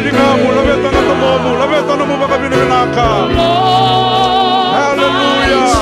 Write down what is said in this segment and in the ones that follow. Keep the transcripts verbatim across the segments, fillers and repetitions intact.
Ligamu, laveta na domomu, laveta nomu vakavinavinaka. Hallelujah.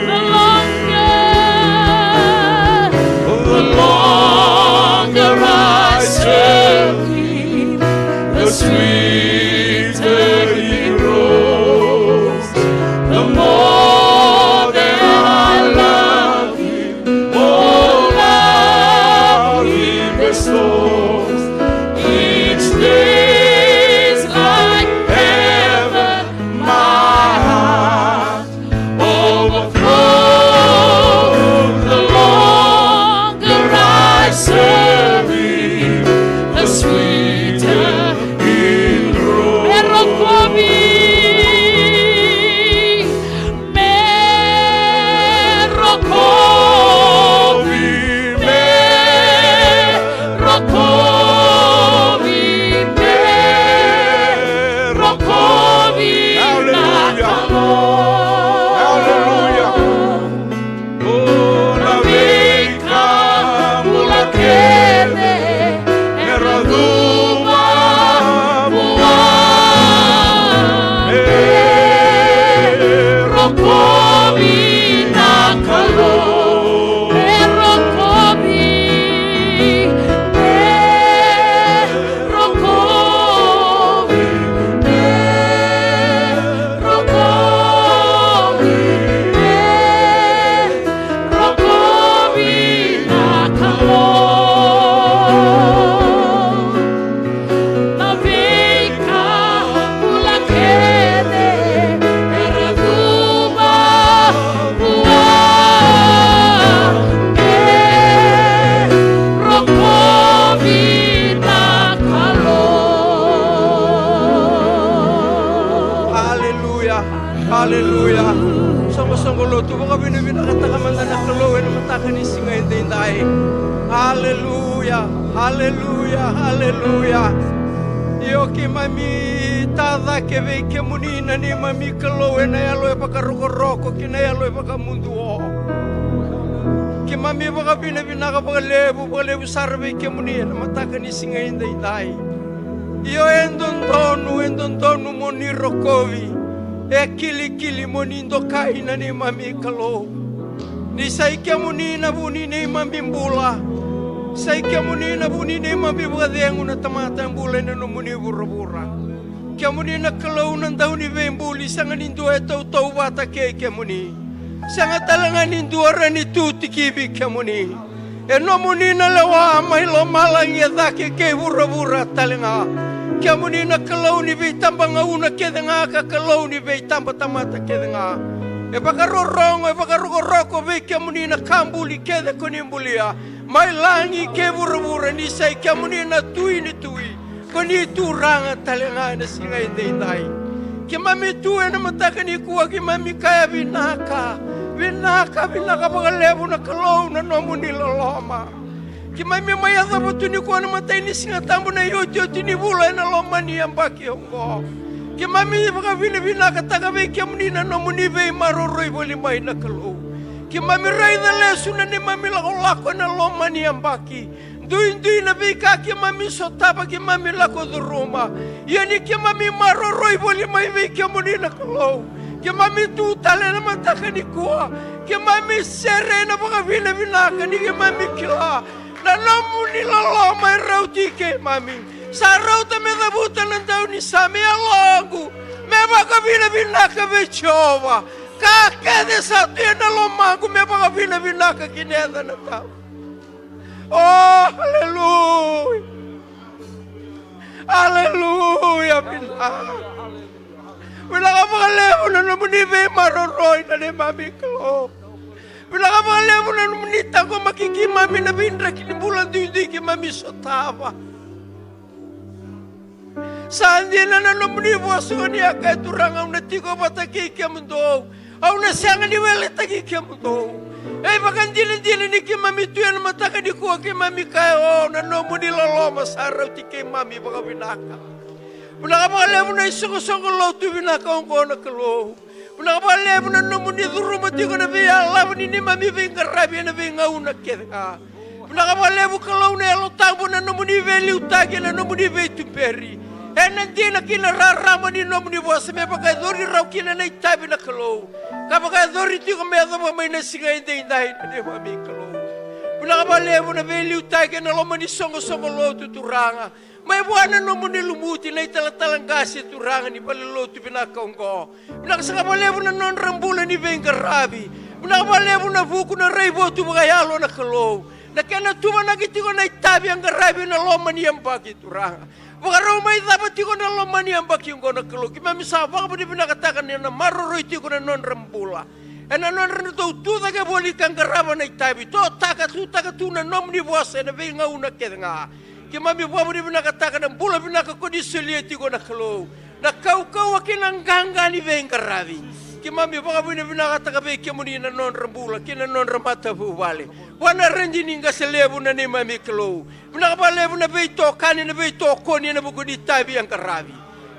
The longer, the longer I serve Him, the sweeter He grows. The more that I love Him, all love He bestows. Each day is like heaven, my heart overflows. The longer I serve Him, the sweeter He grows. Me rokovi, me rokovi, me rokovi, me rokovi na Kalou. Hallelujah. Hallelujah. O na veika bula kece era cuva vua. Me rokovi na Kalou. Me rokovi, me rokovi, me rokovi, me rokovi na Kalou. Na veika bula kece era cuva vua. Me rokovi na Kalou. Hallelujah. Hallelujah. Soqosoqo lotu, vakavinavinakataka mada na Kalou ena mataka ni siga edaidai. Hallelujah. Hallelujah. Hallelujah. Io, keimami tacake vei kemuni na neimami Kalou ena yalo e vakarokoroko kei na yalo e vakamuduo. Keimami vakavinavinaka vakalevu, vakalevu sara vei kemuni ena mataka ni siga edaidai. Io, e dodonu, e dodonu mo ni rokovi. E kilikili mo ni dokai na neimami Kalou. Ni sa i kemuni na vu ni neimami bula. Sa i kemuni na vu ni neimami vakacegu na tamata e bula ena nomuni vuravura. Kemuni na Kalou na dauniveibuli, sega ni dua e tautauvata kei kemuni. Sega tale ga ni dua rawa ni tu tikivi kemuni. E nomuni na lewa mai lomalagi e cake kei vuravura tale ga. Kemuni na Kalou ni veitabagauna kece ga ka Kalou ni veitabatamata kece ga. E vakarorogo, e vakarokoroko vei kemuni na ka buli kece ko ni bulia mai lagi kei vuravura, ni sa i kemuni na Tui ni tui. Ko ni Turaga tale ga ena siga edaidai. Keimami tu ena mataka nikua, keimami kaya vinaka, vinaka, vinaka vakalevu na Kalou na nomuni loloma. Keimami mai yacova tu nikua na imatai ni Siga Tabu, na iotioti ni vula ena loma ni yabaki oqo. Keimami vakavinavinakataka vei kemuni na nomuni veimaroroi voli mai na Kalou. Keimami raica lesu na neimami lakolako ena loma ni yabaki. Duidui na veika keimami sotava, keimami lako curuma. Ia ni keimami maroroi voli mai vei kemuni na Kalou, keimami tu tale na mataka nikua. Keimami sere ena vakavinavinaka ni keimami kila na nomuni loloma e rauti keimami. Sa rauta me cavuta na daunisame, yaloqu me vakavinavinaka vei Jiova. Ka kece sa tu ena lomaqu me vakavinavinaka ki na yacana tabu. Oh, hallelujah. Hallelujah, vinaka. Vinaka vakalevu na nomuni veimaroroi na neimami Kalou. Vinaka vakalevu na nomuni taqomaki keimami na veidraki ni bula duidui keimami sotava. Sa dina na nomuni vosa, ni a kaya, Turaga, au na tiko vata kei kemudou. Au na sega ni weletaki kemudou. E vakadinadina ni keimami tu ena mataka nikua, keimami kaya, o, na nomuni loloma sa rauti keimami vakavinaka. Vinaka vakalevu na isoqosoqo lotu vinaka oqo na Kalou. Vinaka vakalevu na nomuni curuma tiko na veiyalava ni neimami veiqaravi ena veigauna kece ga. Vinaka vakalevu Kalou na Yalo Tabu na nomuni veiliutaki ena nomuni veituberi. Ena dina kei na rarama ni nomuni vosa me vakayacori rawa kina na itavi na Kalou. Ka vakayacori tiko me yacova mai na siga edaidai na neimami Kalou. Vinaka vakalevu na veiliutaki ena loma ni soqosoqo lotu Turaga. Mai vua na nomuni lumuti na italatala qase Turaga ni valelotu vinaka oqo. Vinaka saka vakalevu na nodra bula ni veiqaravi. Vinaka vakalevu na vuku na raivotu vakayalo na Kalou. Na kena tuvanaki tiko na itavi e qaravi ena loma ni yabaki Turaga. Vakarau mai cava tiko na loma ni yabaki oqo na Kalou. Keimami sa vakavinavinakataka ni na maroroi tiko na nodra bula. Ena nodra na dau tucake voli ka qarava na itavi. Totaka, tutaka tu na nomuni vosa ena veigauna kece ga. Keimami vakavinavinakataka na bula vinaka ko ni solia tiko na Kalou. Na kaukauwa kei na qaqa ni veiqaravi. Keimami vakavinavinakataka vei kemuni na nodra bula kei na nodra matavuvale. Vua na radini qase levu na neimami Kalou. Vinaka vakalevu na veitokani, na veitokoni ena vuku ni itavi e qaravi.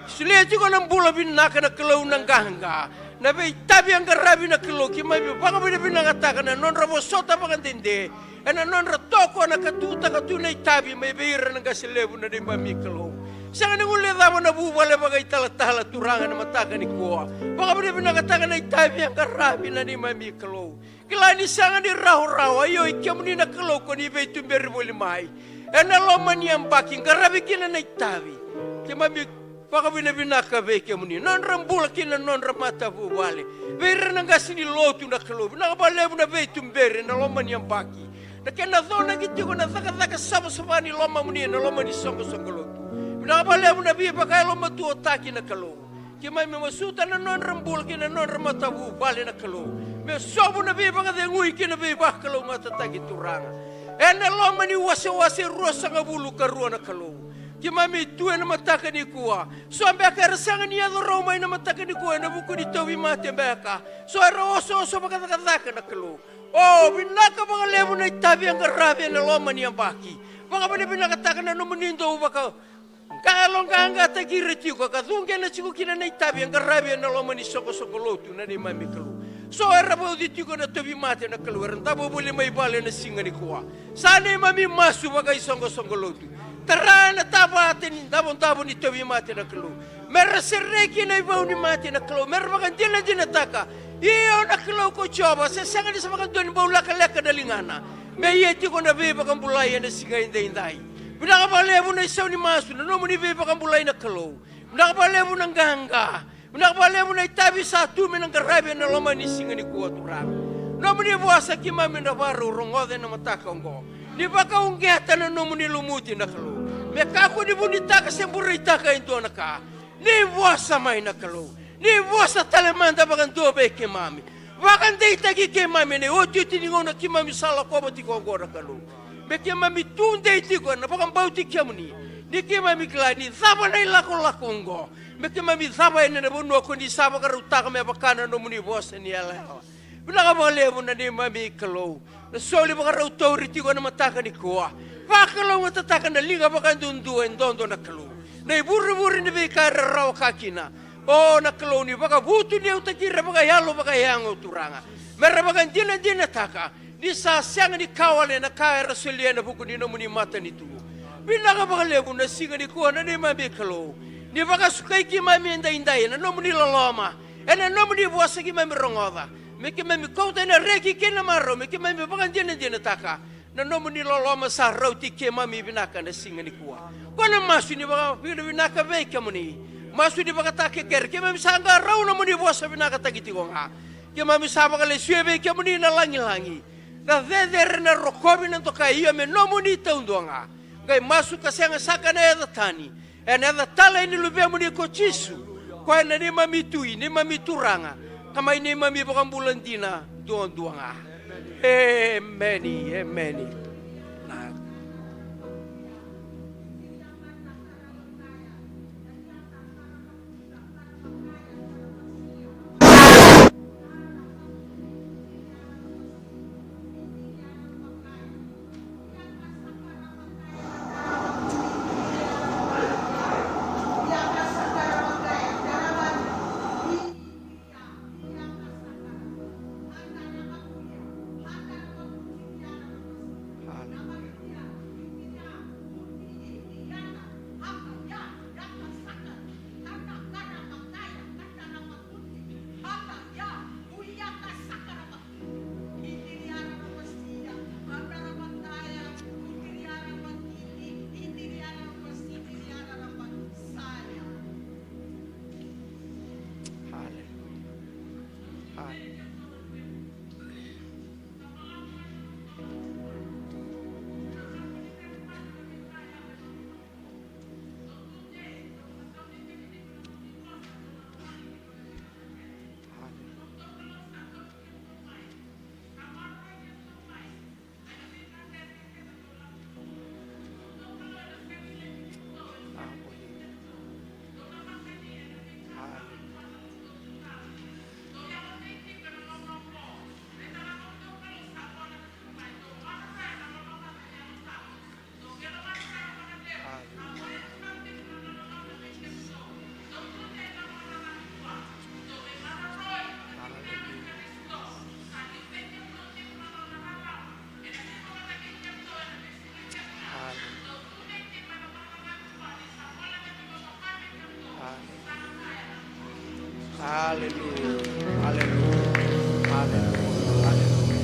Solia tiko na bula vinaka na Kalou na qaqa. Na veitavi e qaravi na Kalou keimami vakavinavinakataka na nodra vosota vakadede. Ena nodra tokona ka tutaka tu na itavi mai vei ira na qase levu na neimami Kalou. Sega ni guilecava na vuvale vakaitalatala Turaga ena mataka nikua. Vakavinavinakataka na itavi e qaravi na neimami Kalou. Kila ni sega ni rawarawa, io i kemuni na Kalou ko ni veituberi voli mai. Ena loma ni yabaki qaravi kina na itavi. Keimami vakavinavinaka vei kemuni. Nodra bula kei na nodra matavuvale. Vei ira na qase ni lotu na Kalou. Vinaka vakalevu na veituberi ena loma ni yabaki. Na kena conaki tiko na cakacaka savasava ni lomamuni ena loma ni soqosoqo lotu. Vinaka vakalevu na veivakayalomatuataki na Kalou. Keimami masuta na nodra bula kei na nodra matavuvale na Kalou. Me sobu na veivakacegui kei na veivakalougatataki Turaga. Ena loma ni wasewase ruasagavulu ka rua na Kalou. Keimami tu ena mataka nikua. So beka era sega ni yaco rawa mai na mataka nikua ena vuku ni tauvimate beka. So era osooso vakacakacaka na Kalou. O, vinaka vakalevu na itavi e qaravi ena loma ni yabaki. Vakavinavinakataka na nomuni dau vaka qaloqaqataki ira tiko ka cuqena tiko kina na itavi e qaravi ena loma ni soqosoqo lotu na neimami Kalou. So era vauci tiko na tauvimate na Kalou, era davo voli mai vale na siga nikua. Sa neimami masu vakaisoqosoqo lotu. Tara ena tavata ni davodavo ni tauvimate na Kalou. Mera sereki na ivau ni mate na Kalou, mera vakadinadinataka. Io na Kalou ko Jiova, se sega ni sa vakadua ni bau lekaleka na ligana. Me ia tiko na veivakabulai ena siga edaidai. Vinaka vakalevu na isau ni masu, na nomuni veivakabulai na Kalou. Vinaka vakalevu na qaqa. Vinaka vakalevu na itavi sa tu me na qaravi ena loma ni siga nikua Turaga. Nomuni vosa keimami na vakarau rogoca ena mataka oqo. Ni vakauqeta na nomuni lumuti na Kalou. Me kakua ni vunitaka se buraitaka e dua na ka. Ni vosa mai na Kalou. Ni vosa tale mada vakadua vei keimami. Vakadeitaki keimami ena iotioti ni gauna keimami sa lakova tiko oqo na Kalou. Me keimami tudei tiko ena vakabauti kemuni. Ni keimami kila ni cava na ilakolako oqo. Me keimami cava ena vanua ko ni sa vakarautaka me vaka na nomuni vosa ni yalayala. Vinaka vakalevu na neimami Kalou. Na soli vakarau tauri tiko ena mataka nikua. Vakalougatataka na liga vakadudua e dodo na Kalou. Na ivurevure ni veika era rawa ka kina. O na Kalou ni vakavutuniyautaki ira vakayalo vakayago Turaga. Mera vakadinadinataka. Ni sa sega ni ka wale na ka era solia ena vuku ni nomuni matanitu. Vinaka vakalevu na siga nikua na neimami Kalou. Ni vakasukai keimami edaidai ena nomuni loloma. Ena nomuni vosa keimami rogoca. Me keimami kauta ena reki kei na marau, me keimami vakadinadinataka na nomuni loloma sa rauti keimami vinaka na siga nikua. Ko na masu ni vakavinavinaka vei kemuni. Masu ni vakatakekere, keimami sa qarauna mo ni vosa vinakataki tiko ga. Keimami sa vakalesuya vei kemuni na lagilagi. Na cecere, na rokovi, na dokai, ia me nomuni taudua ga. Qai masu ka sega saka na yaca tani. Ena yaca talei ni Luvemuni ko Jisu, koya na neimami Tui, neimami Turaga, ka mai neimami Vakabula dina duadua ga. Emeni, emeni. Hallelujah. Hallelujah. Hallelujah. Hallelujah.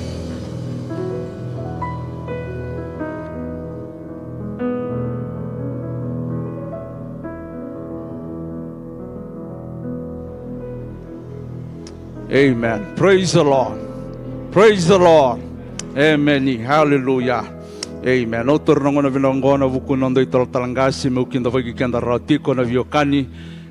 Amen. Praise the Lord. Praise the Lord. Amen. Hallelujah. Amen. Au taura na gauna vinaka oqo ena vuku ni noda italatala qase meu kidavaki keda rawa tiko na veiwekani.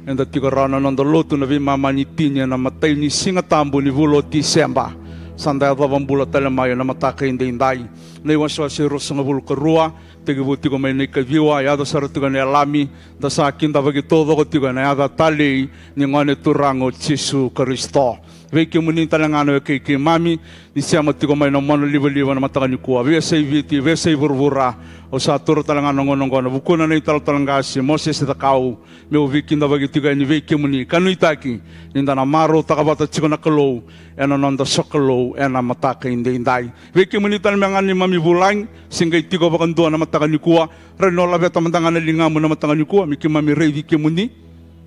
Eda tiko rawa na noda lotu na veimama ni tini ena imatai ni Siga Tabu ni vula o Tiseba. Sa da yacova bula tale mai ena mataka edaidai. Na iwasewase e ruasagavulu ka rua, tekivu tiko mai na ikaciwa, yaco sara tiko ena Yalami, da sa kidavaki taucoko tiko ena yaca talei ni Gone Turaga o Jisu Karisito. Vei kemuni tale ga na wekai keimami ni sema tiko mai na monalivaliva ena mataka nikua, veiyasai Viti, veiyasai vuravura, au sa taura tale ga na gauna oqo ena vukuna na italatala qase Mosese Cakau, meu veikidavaki tiko yani vei kemuni ka nuitaki ni da na marautaka vata tiko na Kalou ena noda sokalou ena mataka edaidai. Vei kemuni tale mai ga na neimami vulagi, se qai tiko vakadua ena mataka nikua, rawa ni o laveta mada ga na ligamu ena mataka nikua me keimami raici kemuni.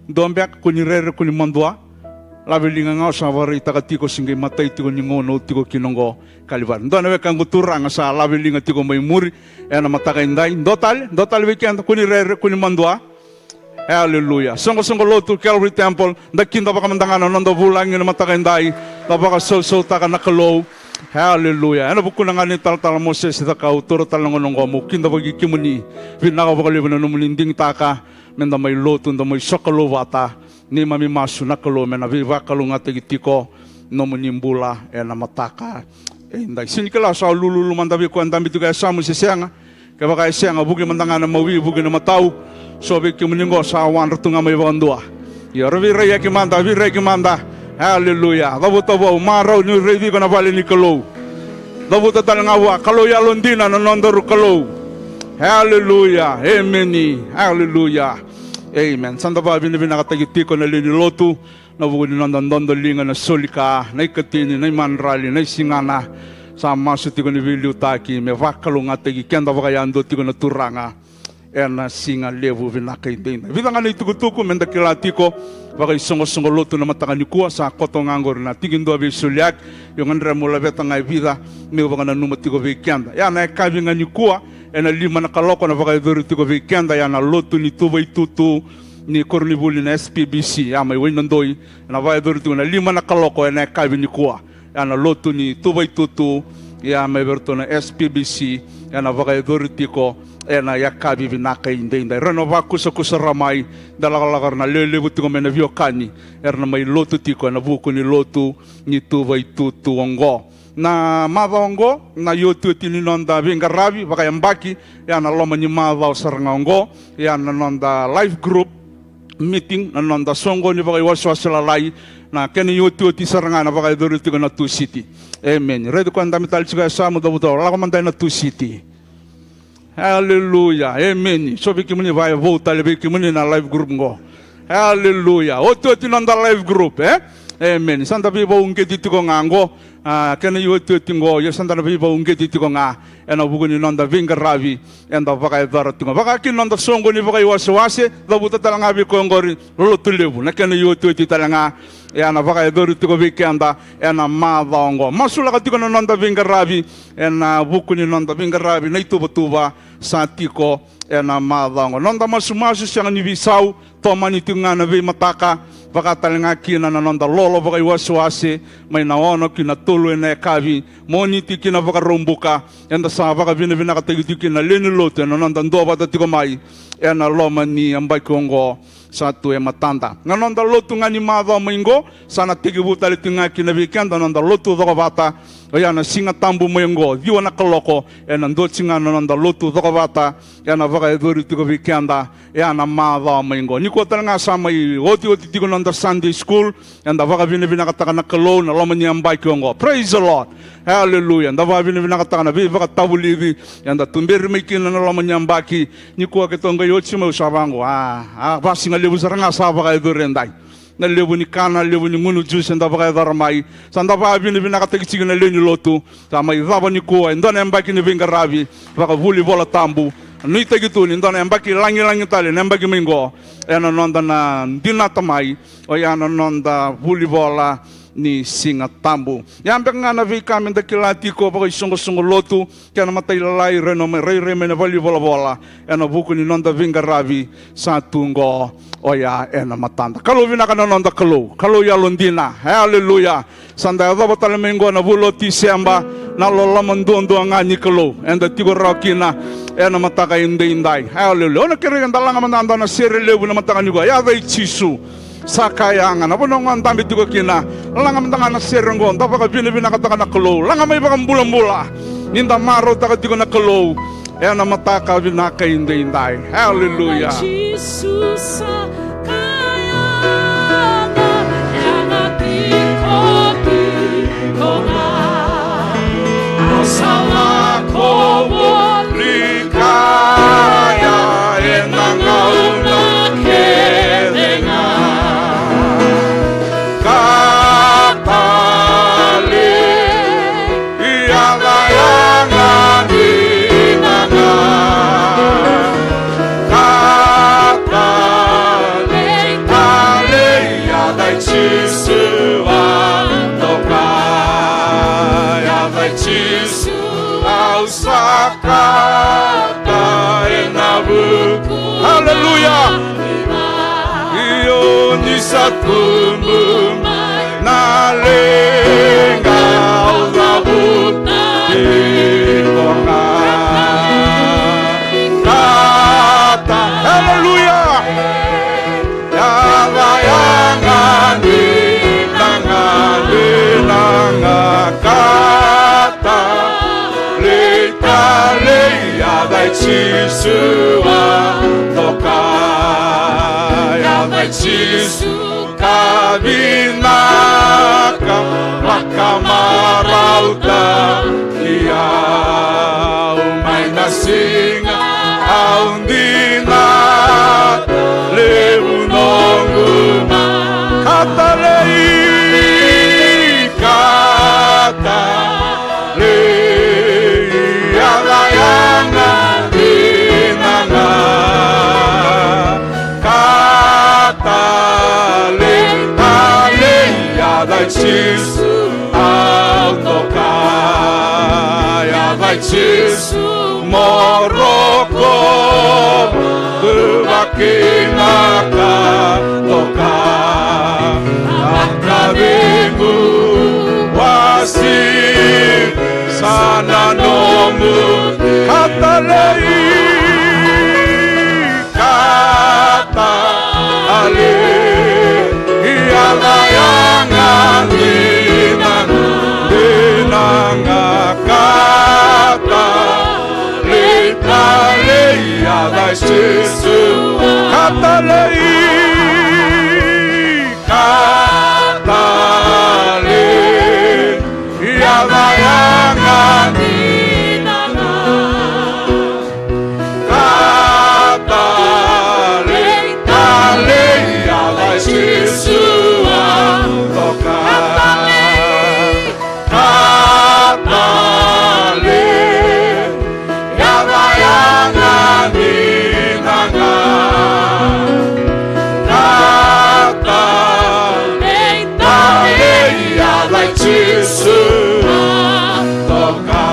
Dua beka, kua ni rere, kua ni madua. Lave liga ga, o sa vakaraitaka tiko se qai matai tiko ni gauna o tiko kina oqo, Kalivari. Dua na wekaqu turaga sa lave liga tiko mai muri ena mataka edai. Dua tale, dua tale vei keda, kua ni rere, kua ni madua. Hallelujah. Soqosoqo lotu Calvary Temple, da kidavaka mada ga na noda vulagi ena mataka edai. Da vakasausautaka na Kalou. Hallelujah. Ena vukuna ga ni talatala Mosese Cakau, taura tale na gauna oqo meu kidavaki kemuni. Vinaka vakalevu na nomuni digitaka me da mai lotu, da mai sokalou vata. Neimami masu na Kalou me na veivakalougatataki tiko nomuni bula ena mataka edai. Sega ni kila, sa lululu mada vei koya dabe tiko e yasamu se sega. Kevaka e sega, vuki mada ga na mawi, vuki na matau. So vei kemuni oqo sa wadra tu ga mai vakadua. Io, ra veiraiyaki mada, veiraiyaki mada. Haleluya. Cavuta vua, marau ni raici iko na vale ni Kalou. Cavuta tale ga vua, Kalou yalodina na nodaru Kalou. Haleluya. Emeni. Haleluya. Amen. Sa da vakavinavinakataki tiko na lewe ni lotu, na vuku ni noda dodoliga, na soli ka, na ikatini, na imadrali, na isigana. Sa masu tiko ni veiliutaki me vakalougatataki keda vakayadua tiko na Turaga ena siga levu vinaka edaidai. Vica ga na itukutuku me da kila tiko vakaisoqosoqo lotu na mataka nikua, sa koto ga oqori na tikidua veisoliyaki. Io, gadreva meu laveta ga e vica meu vakananuma tiko vei keda. Ia na yakavi ga nikua, ena lima na kaloko, na vakayacori tiko vei keda ya na lotu ni tuvaitutu ni koronivuli na S P B C ya mai Wainadoi. Ena vakayacori tiko na lima na kaloko ena yakavi nikua ya na lotu ni tuvaitutu ya mai vei iratou na S P B C. Ena vakayacori tiko ena yakavi vinaka edaidai. Rau na vakusakusa rawa mai, da lakolako, era na lewe levu tiko mai na veiwekani era na mai lotu tiko ena vuku ni lotu ni tuvaitutu oqo. Na macawa oqo na iotioti ni noda veiqaravi vakayabaki, ya na loma ni macawa sara ga oqo, ya na noda life group meeting, na noda soqoni vakaiwasewase lalai, na kena iotioti sara ga na vakayacori tiko na Tusiti. Emeni. Raici koya dabe tale tiko e yasamu, cavuta, lako mada ena Tusiti. Haleluya. Emeni. So vei kemuni, vaya vou tale vei kemuni na life group qo. Haleluya. Otioti noda life group, e? Emeni. Sa da veivakauqeti tiko ga qo. A, kena iotioti qo, ia sa da na veivakauqeti tiko ga ena vuku ni noda veiqaravi eda vakayacora tiko. Vaka kina noda soqoni vakaiwasewase, cavuta tale ga vei koya oqori, Lotulevu, na kena iotioti tale ga, ia na vakayacori tiko vei keda ena macawa oqo. Masulaka tiko na noda veiqaravi ena vuku ni noda veiqaravi na ituvatuva sa tiko ena macawa oqo. Noda masumasu sega ni veisau, tomani tiko ga na veimataka, vaka tale ga kina na noda lolo vakaiwasewase mai na ono ki na tolu ena yakavi, Moniti ki na Vakaraubuka. Eda sa vakavinavinakataki tiko kina na lewe ni lotu ena noda duavata tiko mai ena loma ni yabaki oqo sa tu e matada. Na noda lotu ga ni macawa mai qo sa na tekivu tale tiko ga kina vei keda na noda lotu cokovata. Oya na Siga Tabu mai qo, ciwa na kaloko, ena dua tiko ga na noda lotu cokovata ena vakayacori tiko vei keda ena macawa mai qo. Nikua tale ga sa mai otioti tiko na noda Sunday school. Eda vakavinavinakataka na Kalou na loma ni yabaki oqo. Praise the Lord. Hallelujah. Eda vakavinavinakataka na veivakatavulici eda tuberi mai kina na loma ni yabaki. Nikua keitou qai oti mai, au sa vaqo, a, a, vasigalevu sara ga sa vakayacori edai. Na levu ni kana, levu ni gunu juice eda vakayacora mai. Sa da vakavinavinakataki tiko na lewe ni lotu. Sa mai cava nikua e dua na yabaki ni veiqaravi vakavuli Vola Tabu nuitaki tu ni dua na yabaki lagilagi tale na yabaki mai qo, ena noda na dinata mai, oya na noda vuli vola ni Siga Tabu. Ya beka ga na veika meda kila tiko vakaisoqosoqo lotu kei na matailalai, ira na mai rairai mai na valenivolavola ena vuku ni noda veiqaravi sa tu qo, oya ena matada. Kalou vinaka na noda Kalou, Kalou yalodina. Aleluya. Sa da yacova tale mai qo na vula o Tiseba, na loloma duadua ga ni Kalou eda tiko rawa kina ena mataka edaidai. Aleluya. Au na kerei eda laga mada na sere levu na mataka nikua, Yaca i Jisu. Sa ka yaga na vanua ga o dabe tiko kina. Laga mada ga na sere oqo, da vakavinavinakataka na Kalou. Laga mai vakabulabula ni da marautaka tiko na Kalou ena mataka vinaka edaidai. Aleluya. Jisu sa ka yaga, yaga tiko tiko ga. Au sa lako voli kaya ena gauna kece ga. Ka talei, yaca yaga dina ga. Ka talei, talei, yaca i Jisu au toka. Yaca i Jisu au sa kata ena vuku. Aleluya. Io, ni sa tubu mai na leqa, au cavuta tiko ga. Kata. Aleluya. Yaca yaga dina ga, dina ga. Ka talei, talei, yaca i Jisu au toka. Yaca i Jisu ka vinaka, vakamarauta ki au mai na siga au dinata, levu noqu ma. Ka talei, ka talei, yaca yaga dina ga. Ka talei, talei, yaca i Jisu au toka. Yaca i Jisu mo rokova, dua kina ka toka. Vakaveiguwasi sa na nomu. Ka talei, ka talei, yaca yaga dina, dina ga. Ka talei, talei, yaca i Jisu. Ka talei, ka talei, yaca yaga dina ga. Ka talei, talei, yaca i Jisu au toka. Ka talei, ka talei, yaca yaga dina ga. Ka talei, talei, yaca i Jisu au toka.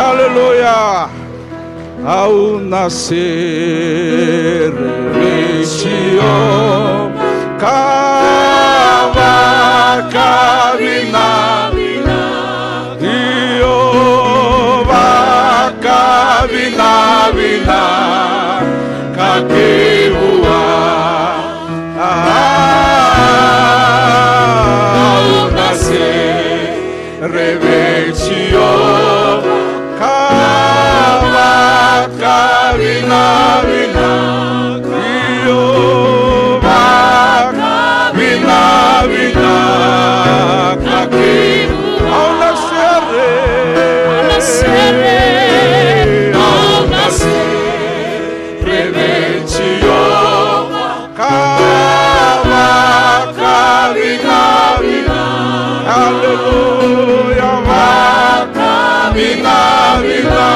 Aleluya. Au na sere vei Jiova ka vakavinavina, io, vakavinavina ka kei vua. Au na sere vei Jiova ka vakavinavina, io, vakavinavina ka kei. Au na sere, au na sere, au na sere vei Jiova ka vakavinavina. Aleluya, vakavinavina.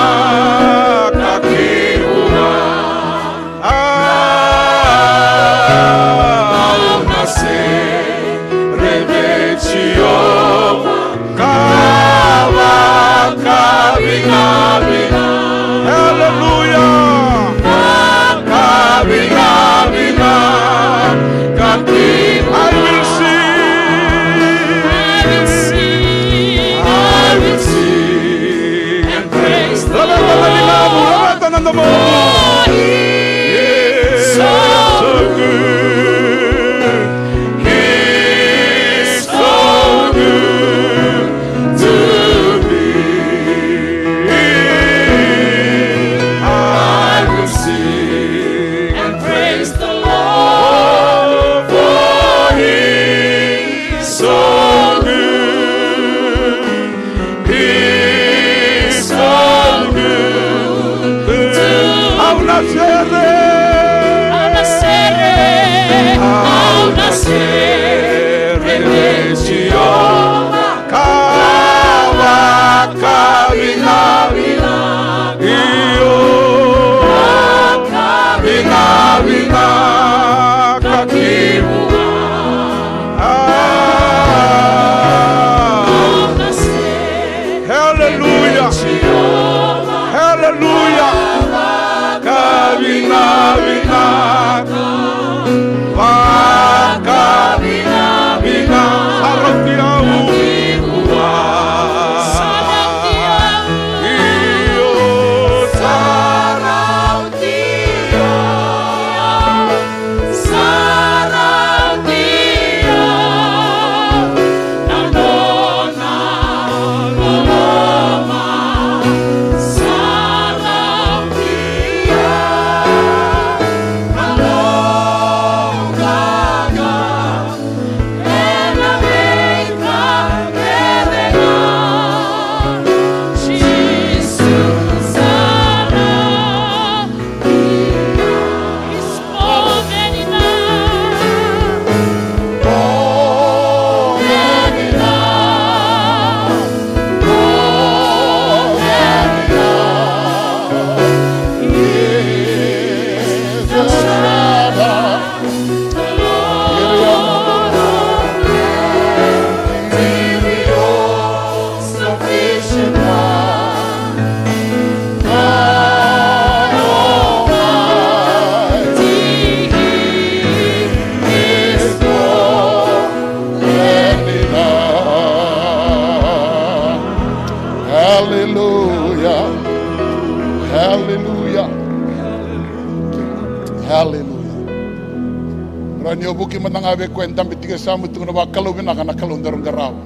Rawa ni o vuki mada ga vei koya e dabe tiko e yasamu, tukuna vua, Kalou vinaka na Kalou daru qarava.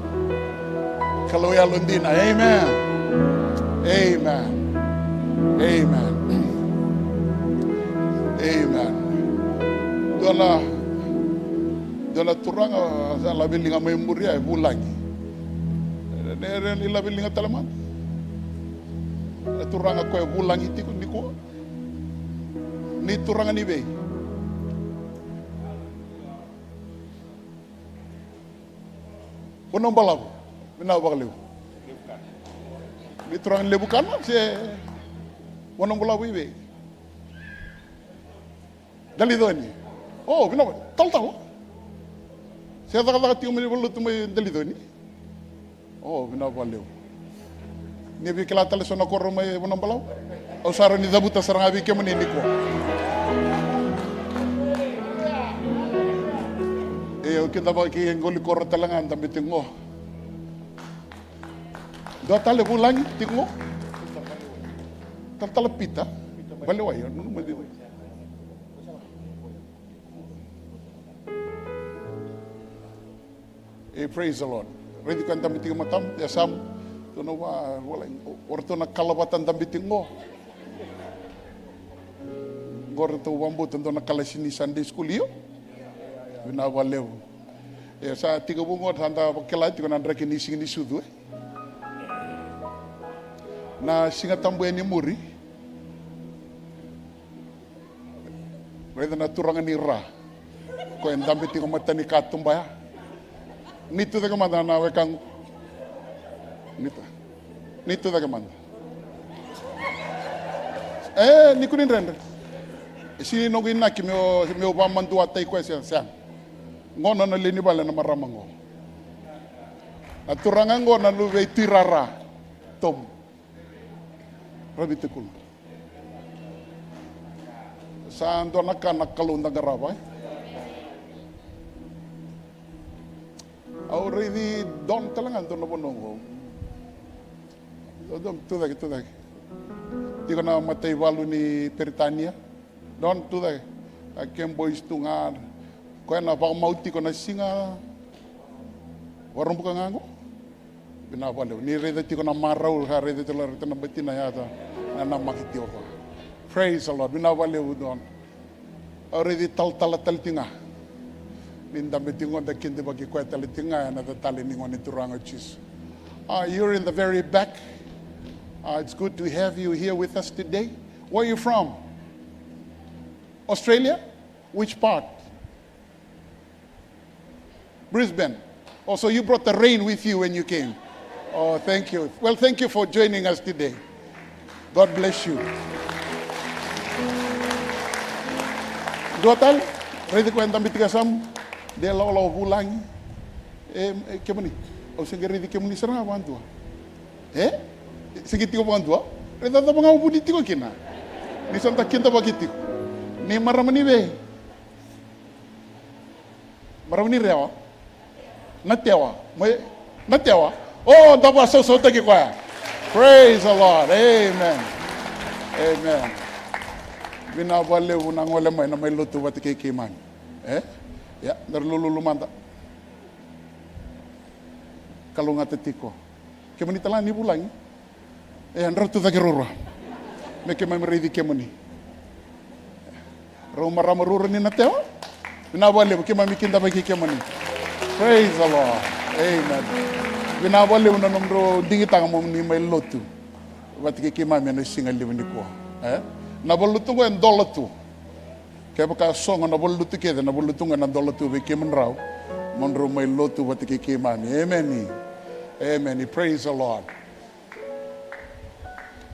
Kalou yalodina. Amen. Amen. Amen. Amen. Dua na, dua na turaga sa laveliga mai muri ya e vulagi. Ne, ne, ni laveliga tale mada. E turaga koya e vulagi tiko nikua. Ni turaga ni vei? Vanua balavu. Vinaka vakalevu. Ni turaga ni Levukana se vanua balavu i vei? Daliconi. O, vinaka, talatala. Se cakacaka tiko mai valenilotu mai Daliconi. O, vinaka vakalevu. Ni via kila tale so na koro mai Vanua Balavu. Au sa rawa ni cavuta sara ga vei kemuni nikua. E, au kidavaki e qoli koro tale ga dabe tiko qo. Dua tale vulagi tiko qo. Talatala Pita Valewai, au nanuma ni. E, praise the Lord. Raici koya dabe tiko e matamu, e yasamu. Tou na va, wala, o ratou na kala vata dabe tiko qo. Qo ratou vakabauta dua na kalasi ni Sunday school, io. Vinaka vakalevu. E, sa tekivu qo, sa da vakila tiko na draki ni Siga ni Sucu, e. Na Siga Tabu yani muri. Raica na turaga ni ra. Koya e dabe tiko mata ni katuba ya. Ni tu cake mada na wekaqu. Ni tu, ni tu cake mada. E, ni kua ni dredre. E sega ni noqu inaki meu, meu vakamaduataki koya, sega, sega. Qo na nona lewe ni vale na marama qo. Na turaga qo na luve i Tui Rara. Tomu. Ravi Tekulu. Sa dua na ka na Kalou da qarava, e? Au raici Don tale ga dua na vanua qo. Don, tu cake, tu cake. Tiko na mataivalu ni Peritania. Don, tu cake. A ke boys tu ga. Koya na vakamau tiko na siga Vakaraubuka ga qo. Vinaka vakalevu. Ni raica tiko na marau, sa raica tiko na, raica na batina ya, sa namaki tiko ga. Praise the Lord. Vinaka vakalevu Don. Au raici talatala tale tiko ga. Ni dabe tiko qo, da kidavaki koya tale tiko ga ena yaca talei ni Gone Turaga o Jisu. Uh, you're in the very back. Uh, it's good to have you here with us today. Where are you from? Australia? Which part? Brisbane. Oh, so you brought the rain with you when you came. Oh, thank you. Well, thank you for joining us today. God bless you. Dua tale, raici koya e dabe tiko e yasamu, de lawalawa vulagi. E, e, kemuni, au se qai raici kemuni sara ga vakadua. E? Se qai tiko vakadua? Raica cava ga o vuni tiko kina. Ni sa da kidavaki tiko. Ni marama ni vei? Marama ni Rewa? Natewa. Mai Natewa. O, da vakasausautaki koya. Praise the Lord. Amen. Amen. Vinaka vakalevu na gole mai, na mai lotu vata kei keimami. E? Ia, daru lululu mada. Kalougata tiko. Kemuni tale ga ni vulagi. E, drau tu cake ruarua me keimami raici kemuni. Rau marama ruarua ni Natewa. Vinaka vakalevu, keimami kidavaki kemuni. Praise the Lord. Amen. Vinaka vakalevu na nomudrau digitaka mo ni mai lotu vata kei keimami ena siga levu nikua. E? Na valenilotu qo e dola tu. Kevaka sogo na valenilotu kece, na valenilotu qo ena dola tu vei kemudrau, mo drau mai lotu vata kei keimami. Emeni. Emeni. Praise the Lord.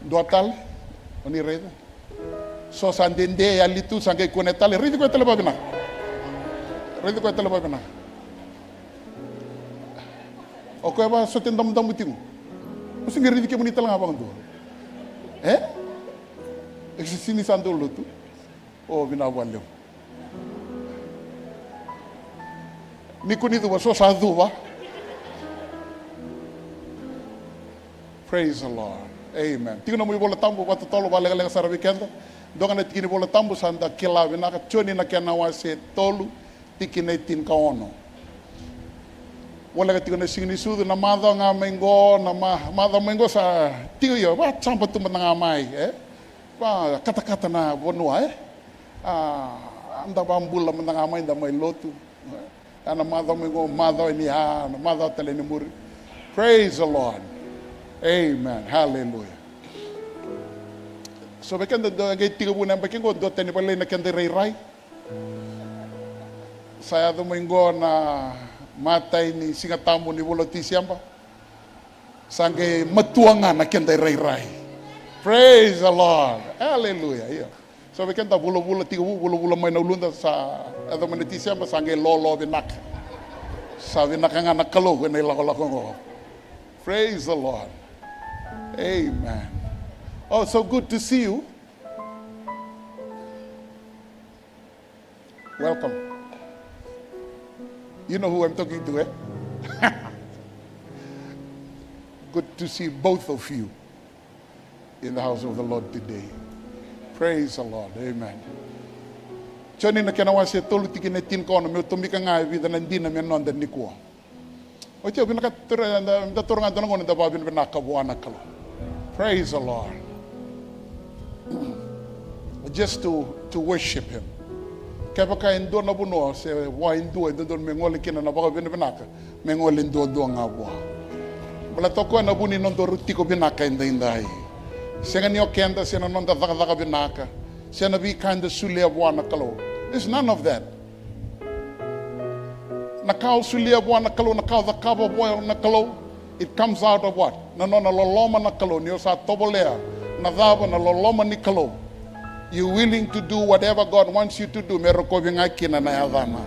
Dua tale, o ni raica. So sa dede yali tu, sa qai kune tale, raici koya tale vakavinaka. Raici koya tale vakavinaka. O koya vakasote damudamu tiko. O se qai raici kemuni tale ga vakadua. E? E se sini sa dau lotu. O, vinaka vakalevu. Ni kua ni cuva, so sa cuva. Praise the Lord. Amen. Tiko nomu iVola Tabu, vakatotolo vakalekaleka sara vei keda. Dua ga na tiki ni Vola Tabu sa da kila vinaka, Joni na kena wase tolu, Tikina e tinikaono. Voleka tiko na Siga ni Sucu, na macawa ga mai qo, na ma-, macawa mai qo sa tiko io, vacaba tu mada ga mai, e? Vakatakata na vanua, e? A, da vabula mada ga mai, da mai lotu. E na macawa mai qo, macawa ni a, na macawa tale ni muri. Praise the Lord. Amen. Hallelujah. So vei keda dua qai tiko vua na yabaki qo, dua tani valai na keda irairai. Sa yaco mai qo na matai ni Siga Tabu ni vula o Tiseba. Sa qai matua ga na keda irairai. Praise the Lord. Hallelujah. Io. So vei keda vulavula tiko vu, vulavula mai na uluda, sa yaco mai na Tiseba, sa qai lolo vinaka. Sa vinaka ga na Kalou ena ilakolako qo. Praise the Lord. Amen. Oh, so good to see you. Welcome. You know who I'm talking to, eh? Good to see both of you in the house of the Lord today. Praise the Lord. Amen. Joni na kena wase tolu tikina e tinikaono, meu tomika ga e vica na dina me noda nikua. Oti au vinakata, da, da taura ga dua na gauna da vakavinavinaka vua na Kalou. Praise the Lord. Just to, to worship him. Kevaka e dua na vanua se vua e dua e dodonu me gole kina na vakavinavinaka, me gole duadua ga vua. Baleta o koya na vu ni nodaru tiko vinaka edaidai. Sega ni o keda se na noda cakacaka vinaka, se na veika eda solia vua na Kalou. There's none of that. Na ka o solia vua na Kalou, na ka o cakava vua na Kalou, it comes out of what? Na nona loloma na Kalou, ni o sa tovolea na cava? Na loloma ni Kalou. You willing to do whatever God wants you to do, me rokovi ga kina na yacana.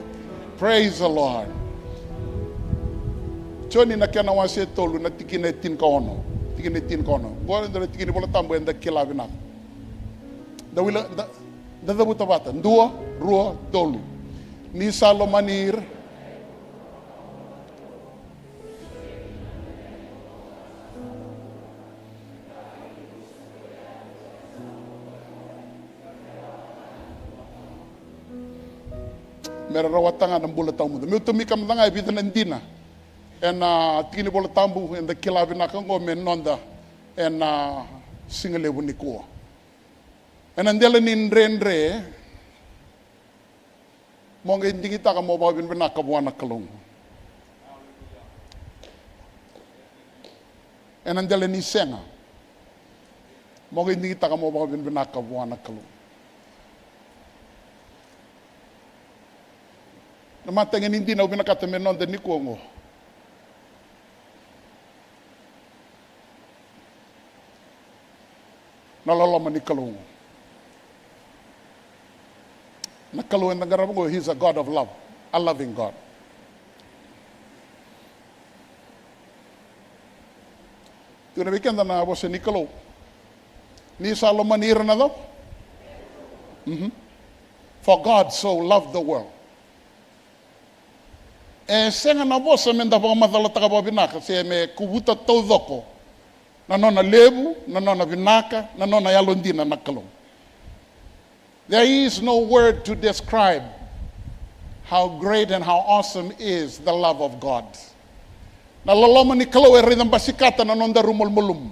Praise the Lord. Joni na kena wase tolu na tikina e tinikaono. Tikina e tinikaono. Qo eda na tikina ni Vola Tabu eda kila vinaka. Da wila, da, da cavuta vata. Dua, rua, tolu. Ni sa lomani ira. Me ra rawata ga na bula tawamudu. Meu tomika mada ga e vica na dina ena tiki ni Vola Tabu eda kila vinaka oqo me noda ena siga levu nikua. Ena dela ni dredre, mo qai digitaka mo vakavinavinaka vua na Kalou. Ena dela ni sega, mo qai digitaka mo vakavinavinaka vua na Kalou. Na mataqali dina au vinakata me noda nikua oqo. Na loloma ni Kalou. Na Kalou eda qarava oqo, he is a God of love, a loving God. Tukuna vei keda na vosa ni Kalou. Ni sa lomani ira na cava? Mhm. For God so loved the world. E sega na vosa meda vakamacalataka vakavinaka se me kuvuta taucoko na nona levu, na nona vinaka, na nona yalodina na Kalou. There is no word to describe how great and how awesome is the love of God. Na loloma ni Kalou e raica basikata na nodaru malumalumu.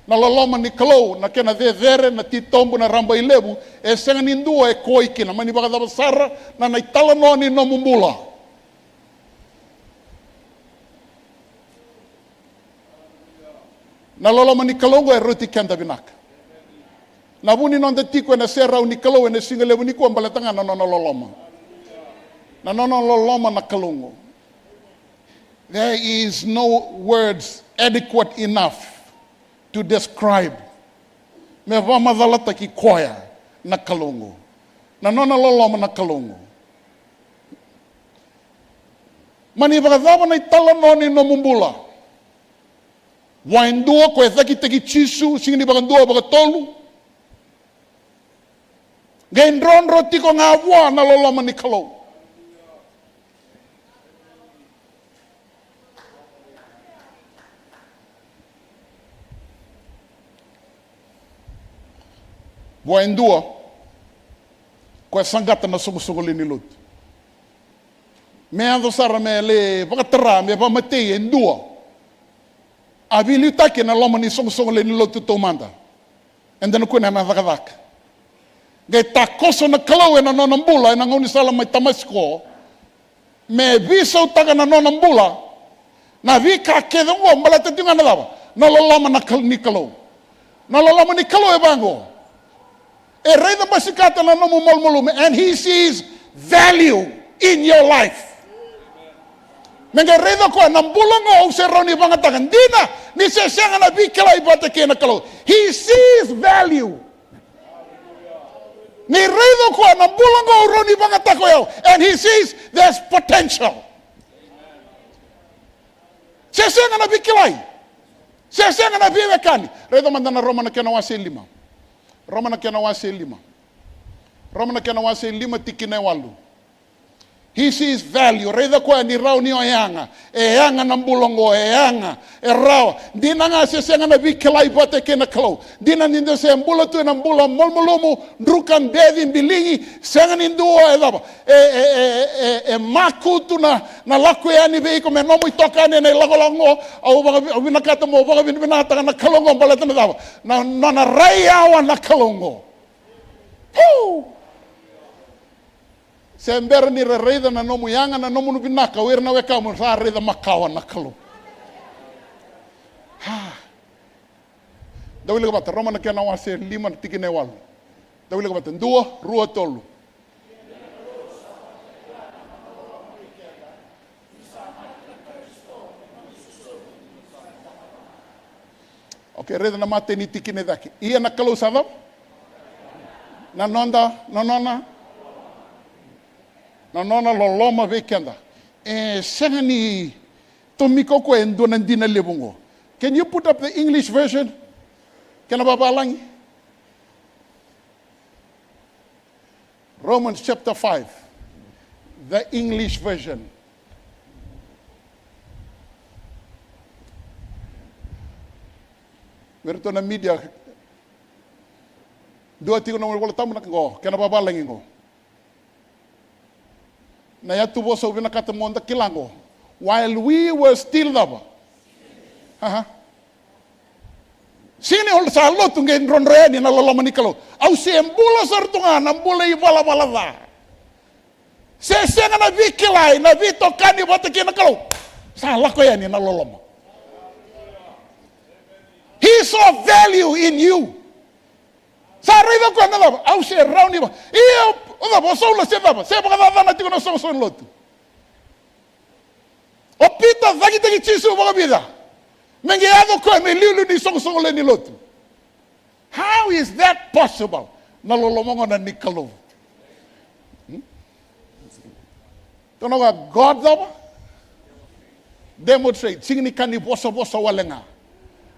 Na loloma ni Kalou, na kena cecere, na titobu, na rabailevu, e sega ni dua e kauwai kina, mani vakacava sara na, na italanoa ni nomu bula. Na loloma ni Kalou oqo e rauti keda vinaka. Na vu ni noda tiko ena serau ni Kalou ena siga levu nikua baleta ga na nona loloma. Na nona loloma na Kalou oqo. There is no words adequate enough to describe, me vakamacalataki koya na Kalou oqo. Na nona loloma na Kalou oqo. Mani vakacava na italanoa ni nomu bula. Vua e dua ko e cakitaki Jisu, siga ni vakadua, vakatolu. Qai drodro tiko ga vua na loloma ni Kalou. Vua e dua ko e saqata na soqosoqo lewe ni lotu. Me yaco sara me lai vakatara me vakamatei e dua. A veiliutaki ena loma ni soqosoqo lewe ni lotu taumada. Eda na kune na cakacaka. Qai takoso na Kalou ena nona bula ena gaunisala mai Tamasiko. Me veisautaka na nona bula. Na veika kece oqo baleta tiko ga na cava? Na loloma na Kal-, ni Kalou. Na loloma ni Kalou e vaqo. E raica basikata na nomu malumalumu, and he sees value in your life. Me qai raica koya na bula oqo au se rawa ni vagataka. Dina ni se sega na veikilai vata kei na Kalou. He sees value. Ni raica koya na bula oqo au rawa ni vagataka o yau. And he sees there's potential. Se sega na veikilai. Se sega na veiwekani. Raica mada na Roma na kena wase lima. Roma na kena wase lima. Roma na kena wase lima tikina e walu. He sees value. Raica koya ni rawa ni o yaga. E yaga na bula oqo, e yaga, e rawa. Dina ga se sega na veikilai vata kei na Kalou. Dina ni da se bula tu ena bula malumalumu, druka, beci, biligi, sega ni dua e cava. E, e, e, e, e makutu na, na lako yani vei iko me nomu itokani ena ilakolako oqo, au vaka-, au vinakata mo vakavinavinakataka na Kalou oqo baleta na cava? Na, na, na rai yawa na Kalou oqo. Puu! Se bera ni ra raica na nomu yaga, na nomu vinaka, o ira na wekamu, sa raica makawa na Kalou. Ha. Da wilika vata, Roma na kena wase lima na tikina e walu. Da wilika vata, dua, rua, tolu. Okay, raica na matai ni tikina e cake. Ia na Kalou sa cava? Na noda, na nona, na nona loloma vei keda. E sega ni tomika o koya e dua na dina levu oqo. Can you put up the English version? Kena vavalagi. Romans chapter five, the English version. Vei iratou na media, dua tiko na iVolatabu na qo, kena vavalagi qo. Na yatuvosa au vinakata mo da kila qo. While we were still cava? Aha. Sega ni o sa lotu qai drodro yani na loloma ni Kalou. Au se bula sara tu ga na bula ivalavala ca. Se sega na veikilai, na veitokani vata kei na Kalou. Sa lako yani na loloma. He saw value in you. Sa raica koya na cava? Au se rawa ni va. Ia, o cava, o Saula se cava? Se vakacacana tiko na soqosoqo ni lotu. O Pita cakitaki Jisu vakavica? Me qai yaco koya me liuliu ni soqosoqo lewe ni lotu. How is that possible? Na loloma gona ni Kalou. Hmm? Tou na vaka God cava? Demonstrate. Sega ni ka ni vosavosa wale ga.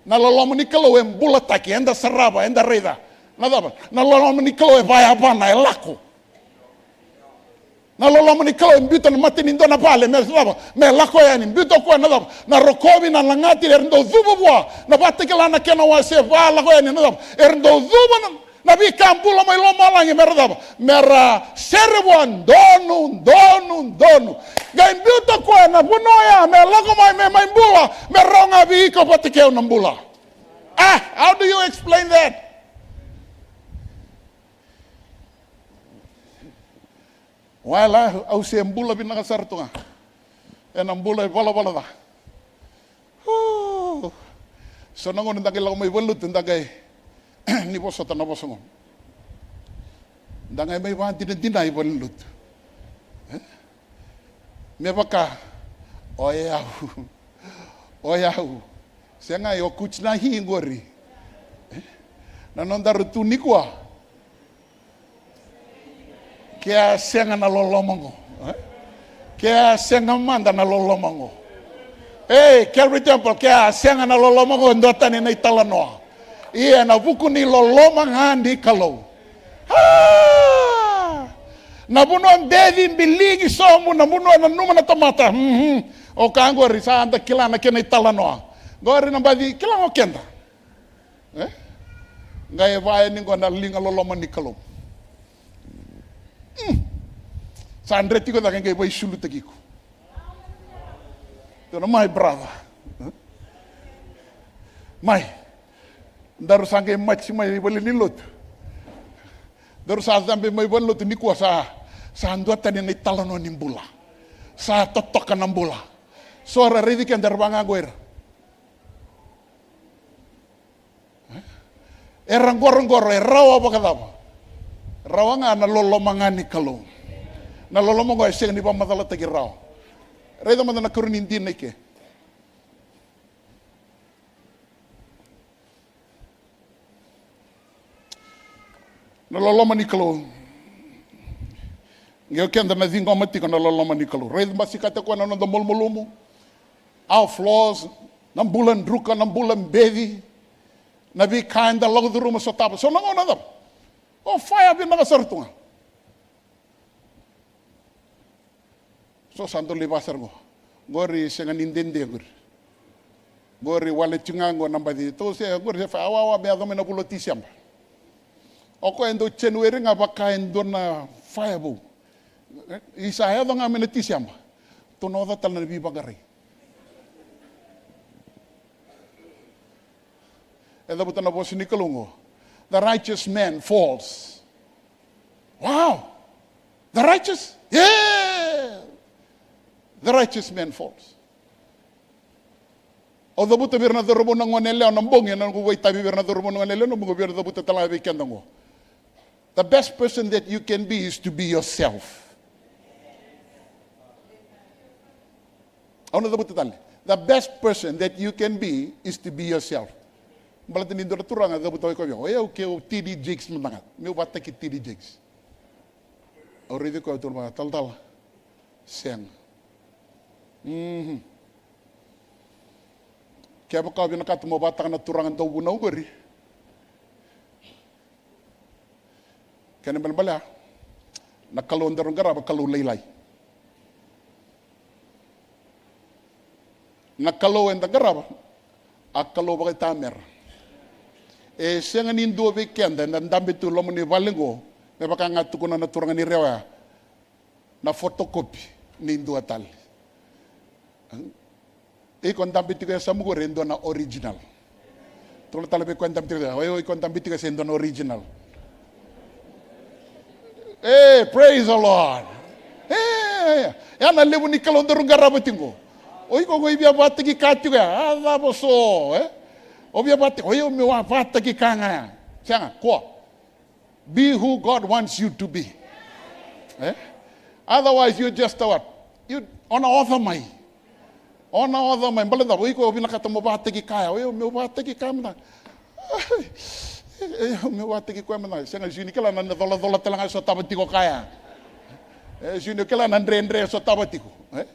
Na loloma ni Kalou e bulataki, eda sarava, eda raica. Na cava? Na loloma ni Kalou e vayavana, e lako. Na loloma ni Kalou e biuta na mata ni dua na vale me cava? Me lako yani. Biuta o koya na cava? Na rokovi, na lagati, era dau cuva vua. Na Vakatakila na kena wase va, lako yani na cava? Era dau cuva na, na veika bula mai lomalagi me ra cava? Me ra sere vua donu, donu, donu. Qai biuta o koya na vanua oya me lako mai, me mai bula, me rawa ga vei iko vata kei au na bula. Ah, how do you explain that? Wala, au se bula vinaka sara tu ga ena bula ivalavala ca. Uu. So na gauna da qai lako mai valenilotu, da qai ni vosota na vosa qo. Da qai mai vadinadina i valenilotu. E? Me vaka o yau. O yau. Sega, o kuchi na hi qori. E? Na nodaru tu nikua. Ke a sega na loloma qo, e? Ke a sega mada na loloma qo. Ei, Calvary Temple, ke a sega na loloma qo, duatani na italanoa. Ia na vuku ni loloma ga ni Kalou. A! Na vanua beci, biligi, sobu, na vanua nanuma na tamata. Mhm. O ka qori sa da kila na kena italanoa. Qori na baci kila o keda. E? Qai vaya ni qo na liga loloma ni Kalou. Mm. Sa dre tiko cake qai vaisulutaki iko. Tukuna, "My brother." Mai. Daru sa qai maji mai valenilotu. Daru sa cabe mai valenilotu nikua sa, sa duatani na italanoa ni bula. Sa totoka na bula. So ra raici keda ra vaqo ira. Era qoroqoro, e rawa vakacava? Rawa ga na loloma ga ni Kalou. Na loloma oqo e sega ni vakamacalataki rawa. Raica mada na karua ni dina i ke. Na loloma ni Kalou. Qai o keda na ciqoma tiko na loloma ni Kalou. Raica basikata koya na noda malumalumu. Our flaws, na bula druka, na bula beci, na veika eda lako curuma, sotava. So na gauna cava? O faya vinaka sara tu ga. So sa dau lai vaka sara qo. Qori sega ni dede qori. Qori wale tiko ga qo na baci. Tou se qori se faya, awawa me yaco mai na vula o Tiseba. O koya e dau January ga vaka e dua na faya vou. Isa yaco ga mai na Tiseba. Tou na oca tale na veivaqarai. E cavuta na vosa ni Kalou qo. The righteous man falls. Wow! The righteous? Yeah! The righteous man falls. Au cavuta vei ira na cauravou na gone yalewa na bogi, ena noqu vakaitavi vei ira na cauravou na gone yalewa na bogi, au via cavuta tale ga vei keda qo. The best person that you can be is to be yourselme. Au na cavuta tale. The best person that you can be is to be yourself. Baleta ni dua na turaga cavuta o koya vei au, o yau ke o T D Jakes mada ga. Meu vakataki T D Jakes. Au raici koya, au tukuna vua, talatala, sega. Mhm. Kevaka o vinakata mo vakataka na turaga dauvunau qori, kena ibalebale ya, na Kalou daru qarava Kalou lailai. Na Kalou eda qarava, a Kalou vakaitamera. E sega ni dua vei keda eda dabe tu loma ni vale qo, me vaka ga tukuna na turaga ni Rewa ya, na photocopy ni dua tale. Iko dabe tiko e yasamu qori e dua na original. Tukuna tale vei koya dabe tiko, o iko dabe tiko e dua na original. Hey, praise the Lord. Hey, ya na levu ni Kalou daru qarava tiko. O iko qo i via vakataki ka tiko ya, a cava so, e? O via vakataki, o yau meu a vakataki ka ga ya. Sega, kua. Be who God wants you to be. E? Otherwise, you're just a what? You, o na oca mai. O na oca mai. Baleta o iko o vinakata mo vakataki ka ya. O yau meu vakataki ka mada. E, e, meu vakataki koya mada. Sega, e sega ni kila na colacola tale ga e sotava tiko ka ya. E sega ni kila na dredre e sotava tiko. E?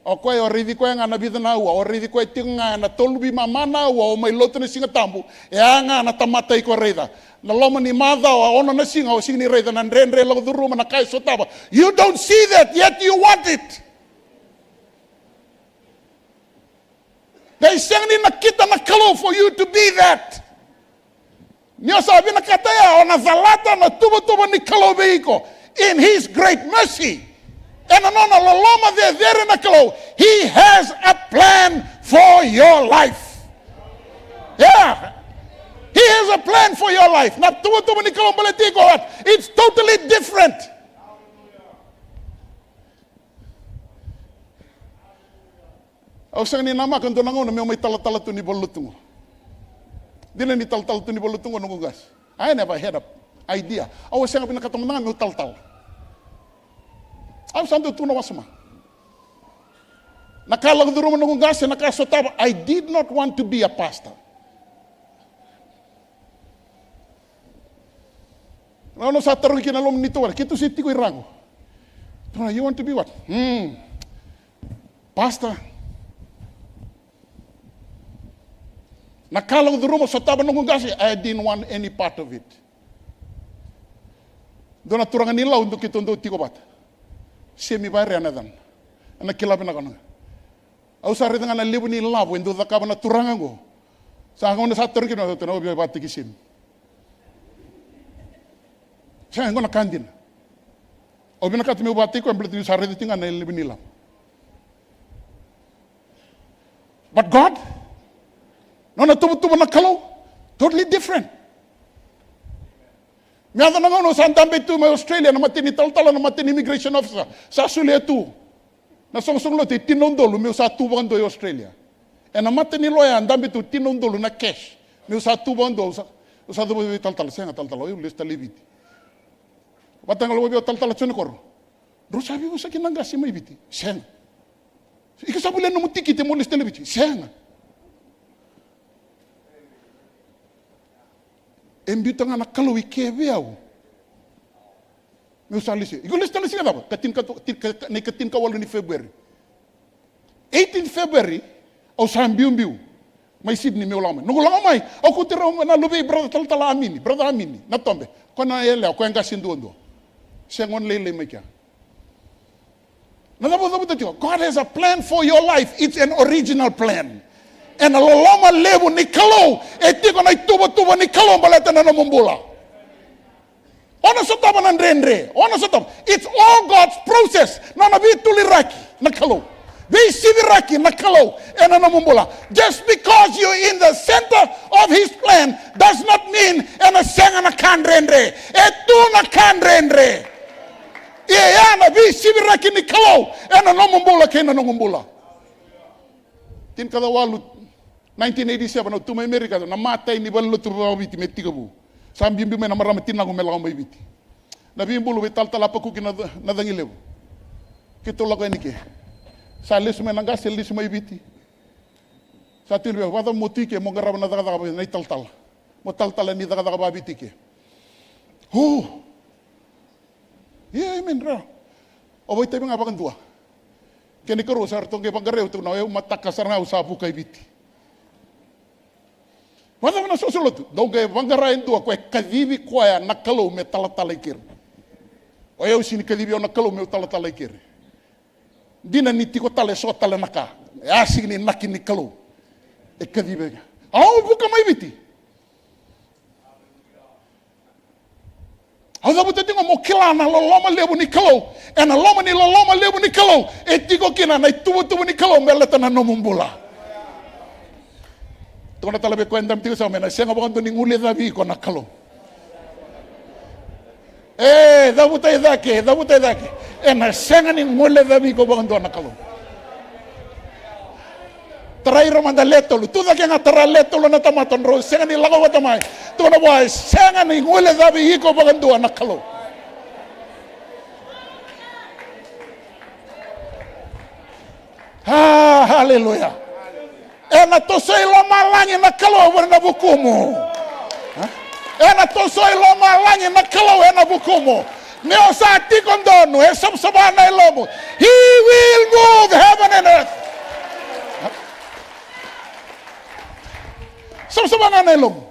O koya o raici koya ga na vica na aua, o raici koya tiko ga ena tolu veimama na aua, o mai lotu na Siga Tabu, e a ga na tamata iko raica. Na loma ni macawa, ono na siga, o sega ni raica na dredre lako curuma, na ka e sotava. You don't see that, yet you want it. Qai sega ni nakita na Kalou for you to be that. Ni o sa vinakata ya, o na calata na tuvatuva ni Kalou vei iko. In his great mercy, ena nona loloma cecere na Kalou, he has a plan for your life. Yeah. He has a plan for your life. Na tuvatuva ni Kalou baleti iko, what? It's totally different. Au sega ni namaka dua na gauna meu mai talatala tu ni valenilotu qo. Dina ni talatala tu ni valenilotu qo noqu qase. I never had a idea. Au sega vinakata mada ga meu talatala. Au sa dau tukuna wasoma. Na ka lako curuma noqu qase, na ka sotava, I did not want to be a pastor. Na gauna sa tarogi kina na loma ni turaga, keitou se tiko i ra qo. Turaga, you want to be what? Hmm. Pastor. Na ka lako curuma sotava noqu qase, I didn't want any part of it. Dua na turaga ni Lau, dua keitou dau tiko vata. Semi Vairea na yacana. Ena kila vinaka na. Au sa raica ga na levu ni lavo e dau cakava na turaga qo. Sa gauna sa tarogi kina, au tukuna, au via vakataki Semi. Sega, qo na ka dina. Au vinakata meu vakataki koya baleta niu sa raica tiko ga na levu ni lavo. But God, nona tuvatuva na Kalou, totally different. Me yaco na gauna au sa dabe tu mai Australia, na mata ni talatala, na mata ni immigration officer, sa solia tu na soqosoqo lotu e tini na udolu meu sa tu vakadua i Australia. Ena mata ni loya, dabe tu tini na udolu na cash meu sa tu vakadua, au sa, au sa cavuta vei talatala, sega talatala, o yau lesu tale i Viti. Vata ga lako vei au talatala Jone Koro. Drau sa veivosaki na qase mai Viti? Sega. Iko sa volia nomu tikite mo lesu tale i Viti? Sega. E biuta ga na Kalou i ke vei au meu sa lesu. Iko lesu tale siga cava? Ka tinika, tinika, na ikatinikawalu ni February. Eighteen February, au sa biubiu mai Sydney meu lako mai. Noqu lako mai, au kauti rau na luvei brother talatala Amini, brother Amini Natobe. Ko na yalewa, ko e qase duadua. Sega, gone lailai mai kea. Na cava au cavuta tiko? God has a plan for your life. It's an original plan. Ena loloma levu ni Kalou e tiko na ituvatuva ni Kalou baleta na nomu bula. O na sotava na dredre, o na sotava. It's all God's process. Nona veituliraki na Kalou, veisiviraki na Kalou ena nomu bula. Just because you're in the center of his plan does not mean ena sega na ka dredre. E tu na ka dredre. Ia ya na veisiviraki ni Kalou ena nomu bula kei na noqu bula. Tinikacawalu, nineteen eighty-seven, au tu mai Amerika, na matai ni valenilotu vakaviti me tekivu. Sa biubiu mai na marama tinaqu me lako mai Viti. Na veibulu vei talatala Pakuki na, na Cagilevu. Keitou lako yani ke. Sa lesu mai na qase, lesu mai Viti. Sa tukuni vei au, vakacava mo tu i ke mo qarava na cakacaka vei na italatala, mo talatala ni cakacaka vakaviti ke. Hu. Ia, amen, ra. Au vakaitavi ga vakadua. Kena ikarua sa ratou qai vaqarai au, tukuna, o yau mataka sara ga au sa vuka i Viti. Vakacava na soso lotu? Dou qai vaqara e dua ko e kacivi koya na Kalou me talatala i keri. O yau sega ni kacivi au na Kalou meu talatala i keri. Dina ni tiko tale eso tale na ka. E a sega ni inaki ni Kalou e kacivi au. Au vuka mai Viti. Au cavuta tiko mo kila na loloma levu ni Kalou. Ena loma ni loloma levu ni Kalou e tiko kina na ituvatuva ni Kalou me baleta na nomu bula. Tukuna tale vei koya e dabe tiko, sa mai na sega vakadua ni guilecavi iko na Kalou. E, cavuta i cake, cavuta i cake. Ena sega ni guilecavi iko vakadua na Kalou. Tarai ira mada le tolu. Tu cake ga, tara le tolu na tamata, drau sega ni lako vata mai. Tukuna vua, e sega ni guilecavi iko vakadua na Kalou. Ah, haleluya. Ena toso i lomalagi na Kalou ena vukumu. Ena toso i lomalagi na Kalou ena vukumu. Ni o sa tiko donu, e savasava na yalomu. He will move heaven and earth. Savasava ga na yalomu.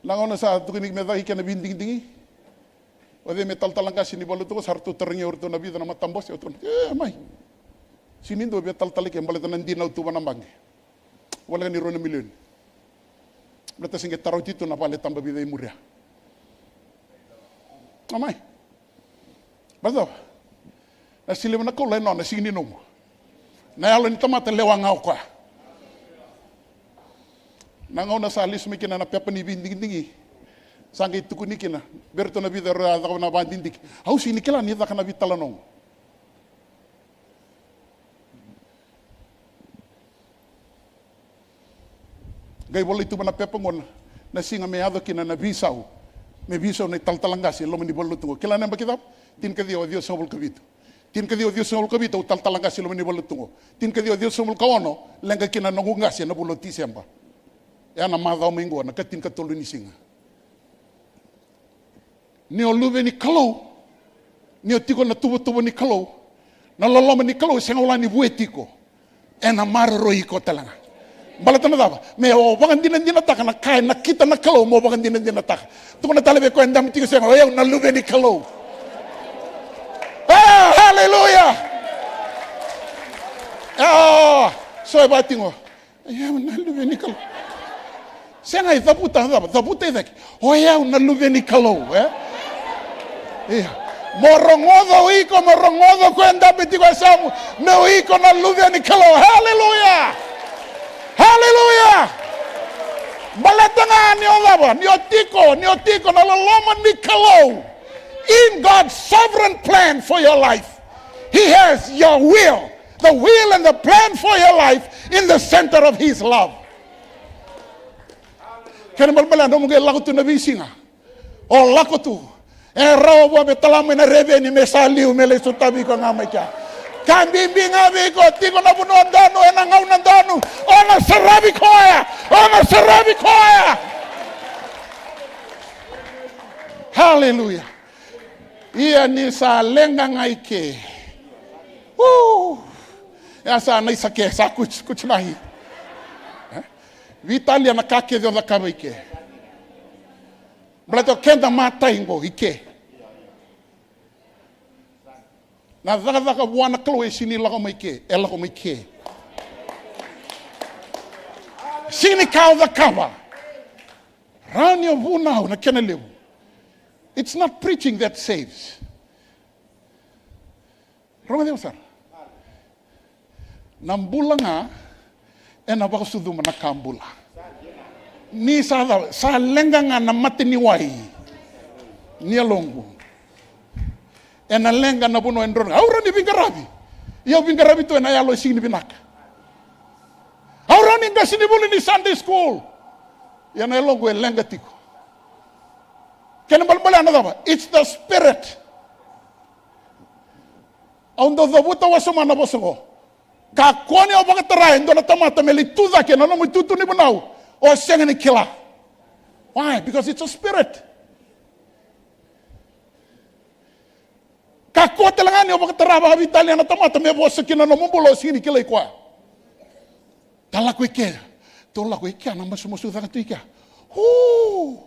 Na gauna sa tukuni me caka kina veidigidigi. O cei me talatala qase ni valenilotu qo? Sa ratou tarogi au ratou na vica na matabose, au tukuna, e, mai. Sega ni dua via talatala i ke baleta na dinau tu vua na baqe. Voleka ni rua na milioni. Baleta se qai tara oti tu na vale tabavica i muria. A mai. Baleta na siliva na koula e nona, sega ni nomu. Na yalo ni tamata lewa ga o koya. Na gauna sa lesu mai kina na pepa ni veidigidigi, sa qai tukuni kina vei iratou na vica era cakava na vakadidike. Au sega ni kila ni caka na veitalanoa qo. Qai volai tu mai na pepa qo na, na siga me yaco kina na veisau. Me veisau na italatala qase e loma ni valenilotu qo. Kila na yabaki cava? Tinikaciwa ciwasagavulu ka vitu. Tinikaciwa ciwasagavulu ka vitu au talatala qase e loma ni valenilotu qo. Tinikaciwa ciwasagavulu ka ono, leqa kina na noqu qase ena vula o Tiseba. Ya na macawa mai qo, na ka tinikatolu ni siga. Ni o luve ni Kalou, ni o tiko na tuvatuva ni Kalou, na loloma ni Kalou e sega wale ni vueti iko. Ena maroroi iko tale ga. Baleta na cava? Me o vakadinadinataka na ka e nakita na Kalou mo vakadinadinataka. Tukuna tale vei koya e dabe tiko, sega, o yau na luve ni Kalou. E, haleluya. E, so e vakatiko. O yau na luve ni Kalou. Sega, e cavuta, cava? Cavuta i cake. O yau na luve ni Kalou, e? Ia. Mo rogoca o iko, mo rogoca o koya e dabe tiko e yasamu, me o iko na luve ni Kalou. Haleluya! Haleluya! Baleta ga ni o cava, ni o tiko, ni o tiko na loloma ni Kalou. In God's sovereign plan for your life, He has your will, the will and the plan for your life in the center of His love. Kena balebale, nomu qai lako tu na veisiga. O lako tu. E rawa vua me tala mai na reveni me sa liu me lai sotavi iko ga mai kea. Ka bibi ga vei iko, tiko na vanua donu ena gauna donu. O na saravi koya. O na saravi koya. Haleluya. Ia ni sa leqa ga i ke. Uu. Ia sa nai sa ke, sa kucu, kucu mai. E? Veitalia na ka kece o cakava i ke. Baleta o keda matai qo i ke. Na cakacaka vua na Kalou e sega ni lako mai ke, e lako mai ke. Sega ni ka o cakava. Rawa ni o vunau na kena levu. It's not preaching that saves. Rogoca sara. Na bula ga ena vakasucuma na ka bula. Ni sa cava, sa leqa ga na mata ni wai ni yaloqu. Ena leqa na vanua e drodro ga. Au rawa ni veiqaravi. Ia au veiqaravi tu ena yalo e sega ni vinaka. Au rawa ni qasenivuli ni Sunday school. Ia na yaloqu e leqa tiko. Kena balebale na cava? It's the spirit. Au dau cavuta wasoma na vosa oqo. Kakua ni o vakatara e dua na tamata me lai tu cake ena nomu itutu ni vunau o sega ni kila. Why? Because it's a spirit. Kakua tale ga ni o vakatara vakaveitalia na tamata me vosa kina na nomu bula o sega ni kilai koya. Da lako i kea. Tou lako i kea, na masumasu caka tu i kea. Uu.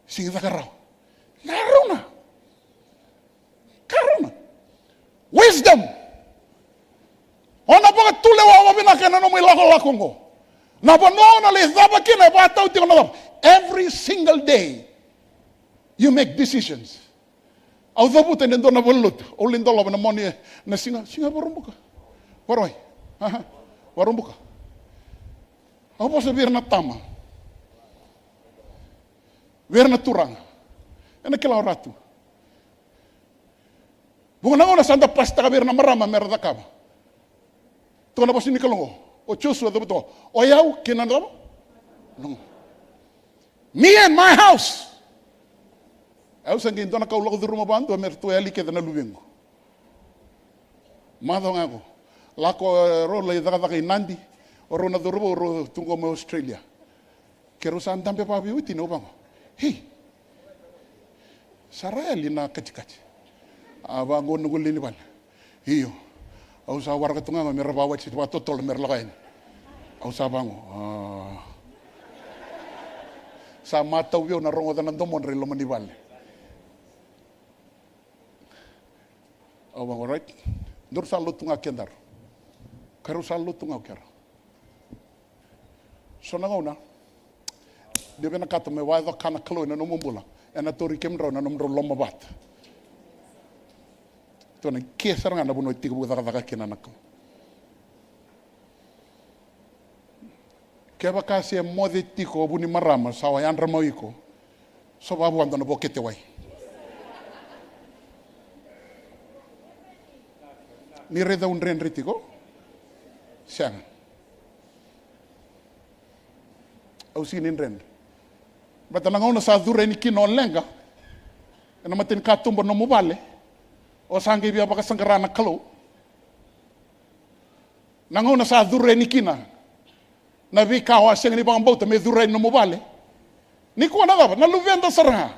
Sega ni caka rawa. Karuna. Karuna. Wisdom. O na vakatulewa vakavinaka ena nomu ilakolako oqo. Na vanua o na lai cava kina e vakatau tiko na cava. Every single day you make decisions. Au cavuta ena dua na valenilotu. Au lai dolava na Moniti na siga, siga Vakaraubuka. Vakarauwai. Aha. Vakaraubuka. Au vosa vei ira na tama. Vei ira na turaga. Ena kila o ratu. Vuqa na gauna sa da pasitaka vei ira na marama me ra cakava. Toka na vosa ni Kalou oqo. O Josua cavuta, o yau kei na cava? Noqu. Me and my house. Au sa qai dua na ka au lako curuma vakadua me ratou yali kece na luvequ. Macawa ga qo. Lako, e, rau lai cakacaka i Nadi. O rau na cauravou rau tu qo mai Australia. Keirau sa dabe vakaveivutuni, au vaqo. Hei. Sa ra yali na katikati. A vaqo noqu lewe ni vale. Io. Au sa waraka tu ga me ra vakawati vakatotolo me ra lako yani. Au sa vaqo. A. Sa matau vei au na rogoca na domodra i loma ni vale. Au vaqo, right? Daru sa lotu ga kedaru. Keirau sa lotu ga o keirau. So na gauna ni vinakata me vakayaco ka na Kalou ena nomu bula, ena tauri kemudrau na nomudrau lomavata. Tou na ke sara ga na vanua e tekivu cakacaka kina na Kalou. Kevaka se moce tiko o vu ni marama sa o yadra mai o iko, so vakavuada na vokete wai. Ni raica au dredre tiko? Sega. Au sega ni dredre. Baleta na gauna sa curu yani kina o leqa ena matanikatuba nomu vale, o sa qai via vakasaqara na Kalou. Na gauna sa curu yani kina na veika o a sega ni vakabauta me curu yani nomu vale. Nikua na cava? Na luveda sara ga.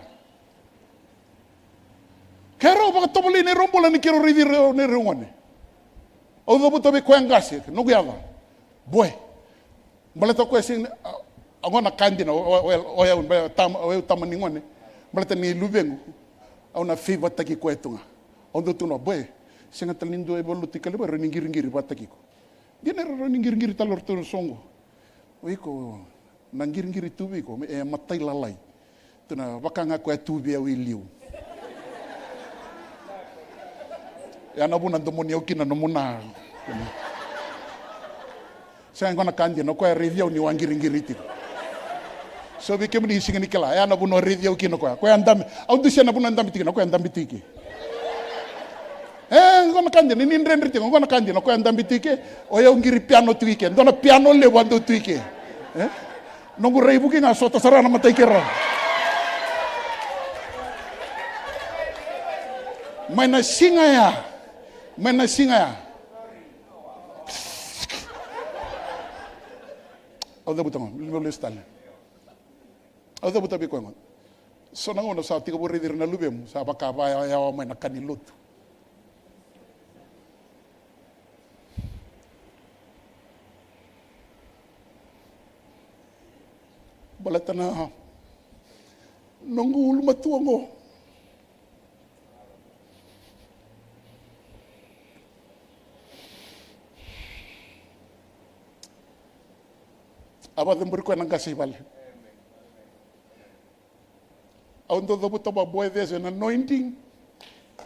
Keirau vakatovolei neirau bula ni keirau raici ira neirau gone. Au cavuta vei koya qase, noqu yaca. Boy. Baleta o koya sega ni, a, a gona ka dina, o, o, o, o yau, baleta tama, o yau tama ni gone. Baleta ni luvequ. Au na favour-taki koya tu ga. Au dau tukuna, boy. Sega tale ni dua e valuti Kalivari, ni qiriqiri vakataki iko. Dina era rawa ni qiriqiri tale o ratou na soqo. O iko na qiriqiri tu vei iko, e matailalai. Tu na vaka ga koya tu vei au i liu. Ya na vuna domoni au kina nomu na. Sega, qo na ka dina, o koya raici au niu a qiriqiri tiko. So vei kemuni sega ni kila, ya na vuna o raici au kina o koya. O koya dabe, au dusia na vuna dabe tiko kina, o koya dabe tiko i ke. E, qo na ka dina, ni dredre tiko, qo na ka dina, o koya dabe tiko i ke. O yau qiri piano tiko i ke, dua na piano levu a dau tu i ke. E? Noqu raivuki ga, sota sara na matai kei rau. Mai na siga ya, mai na siga ya. Au cavuta qo, meu lesu tale. Au cavuta vei koya qo. So na gauna sa tekivu raici ira na luvemu, sa vaka vakayawayawa mai na ka ni lotu. Baleta na noqu ulumatua qo. A vakacabori koya na qase i vale. Au dau cavuta vua, boy, there's an anointing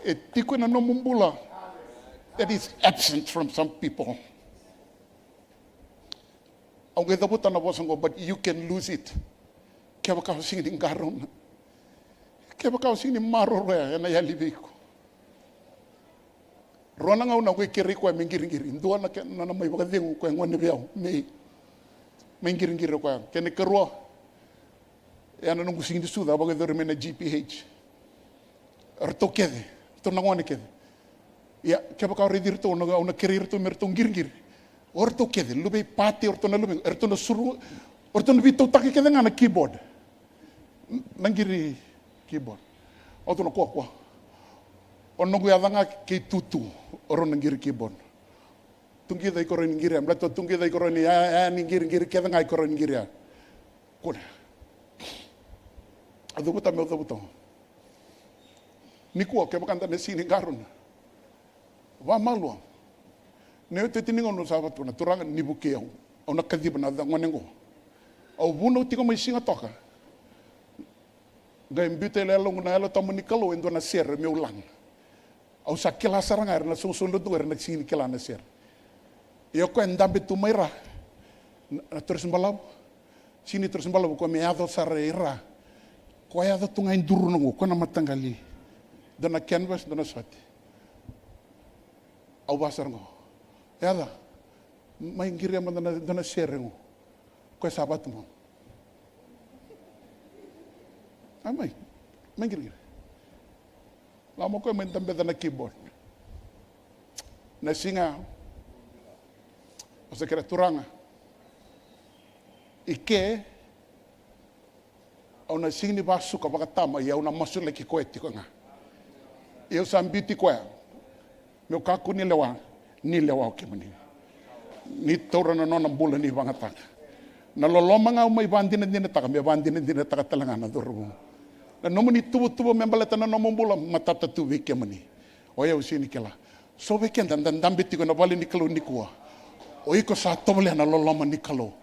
e tiko ena nomu bula that is absent from some people. Au qai cavuta na vosa qo, but you can lose it. Kevaka o sega ni qarauna, kevaka o sega ni maroroya, ena yali vei iko. Rua na gauna au qai kerei koya me qiriqiri. Dua na kena, na, na mai vakacegu koya gone vei au, me, me qiriqiri o koya. Kena ikarua, ya na noqu sega ni sucu, au vakayacori mai na G P H. Ratou kece, ratou na gone kece. Ia, kevaka au raici iratou, au na, au na kerei iratou me ratou qiriqiri. O ratou kece, luve i Pate, o ratou na luve, eratou na suru, o ratou na veitautaki kece ga na keyboard. Na qiri keyboard. Au tukuna, kua, kua. O noqu yaca ga kei Tutu, o rau na qiri keyboard. Tuqica i koro ni qiri ya, baleta tuqica i koro ni ya, ya ni qiriqiri kece ga i koro ni qiri ya. Kua. Au cavuta meu cavuta. Nikua kevaka da na sega ni qarauna, vakamalua. Na iotioti ni gauna au sa vakatukuna, Turaga ni vukei au. Au na kaciva na gone qo. Au vunau tiko mai Sigatoka. Qai biuta e yaloqu na Yalo Tabu ni Kalou e dua na sere meu laga. Au sa kila sara ga era na soqosoqo lotu qo era na sega ni kila na sere. Ia o koya e dabe tu mai ra na, na toresi balavu. Sega ni toresi balavu, koya me yaco sara i ra. Koya yaco tu ga e duruna qo, koya na mataqali. Dua na canvas, dua na sote. Au vaka sara qo. Yaca, mai qiria mada na, dua na sere qo. Koya sa vatu mai. A mai, mai qiriqiri. Lako mai o koya mai dabeca na keyboard. Na siga, au sa kerea, Turaga, i ke au na sega ni vakasuka vakatama, ia au na masulaki koya tiko ga. Ia au sa biuti koya meu kakua ni lewa, ni lewa o kemuni. Ni taura na nona bula ni vakayagataka. Na loloma ga au mai vakadinadinataka, me vakadinadinataka tale ga na cauravou. Na nomuni tuvatuva me baleta na nomu bula, matata tu vei kemuni. O yau sega ni kila. So vei keda da dabe tiko ena vale ni Kalou nikua. O iko sa tovolea na loloma ni Kalou.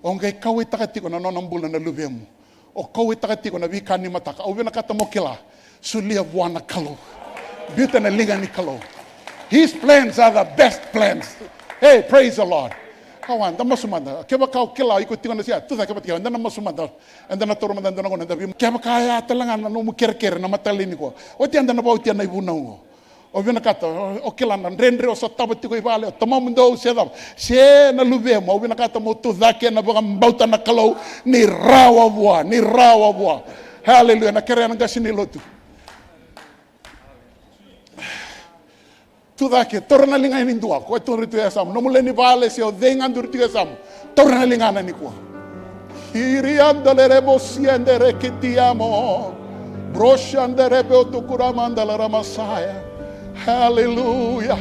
O qai kauwaitaka tiko na nona bula na luvemu. O kauwaitaka tiko na veika ni mataka. Au vinakata mo kila, solia vua na Kalou. Biuta na liga ni Kalou. His plans are the best plans. Hey, praise the Lord. Kawa, da masu mada. Kevaka o kila iko tiko na sia, tucake vata kei au, eda na masu mada. Eda na taura mada e dua na gauna, eda vei. Kevaka ya tale ga na nomu kerekere na mataka lailai nikua, oti eda na vakaotia na ivunau qo. O vinakata, o, o kila na dredre o sotava tiko i vale, o tamamudou se cava, se na luvemu, au vinakata mo tucake ena vakabauta na Kalou, ni rawa vua, ni rawa vua. Haleluya, na kerea na qase ni lotu. Tucake, taura na liga ni dua, koya tu e yasamu, nomu lewe ni vale se o cei ga duri tiko e yasamu. Taura na ligana nikua. Iriandalerebo siandereketiamo. Broshanderebe otukuramandalaramasaya. Haleluya.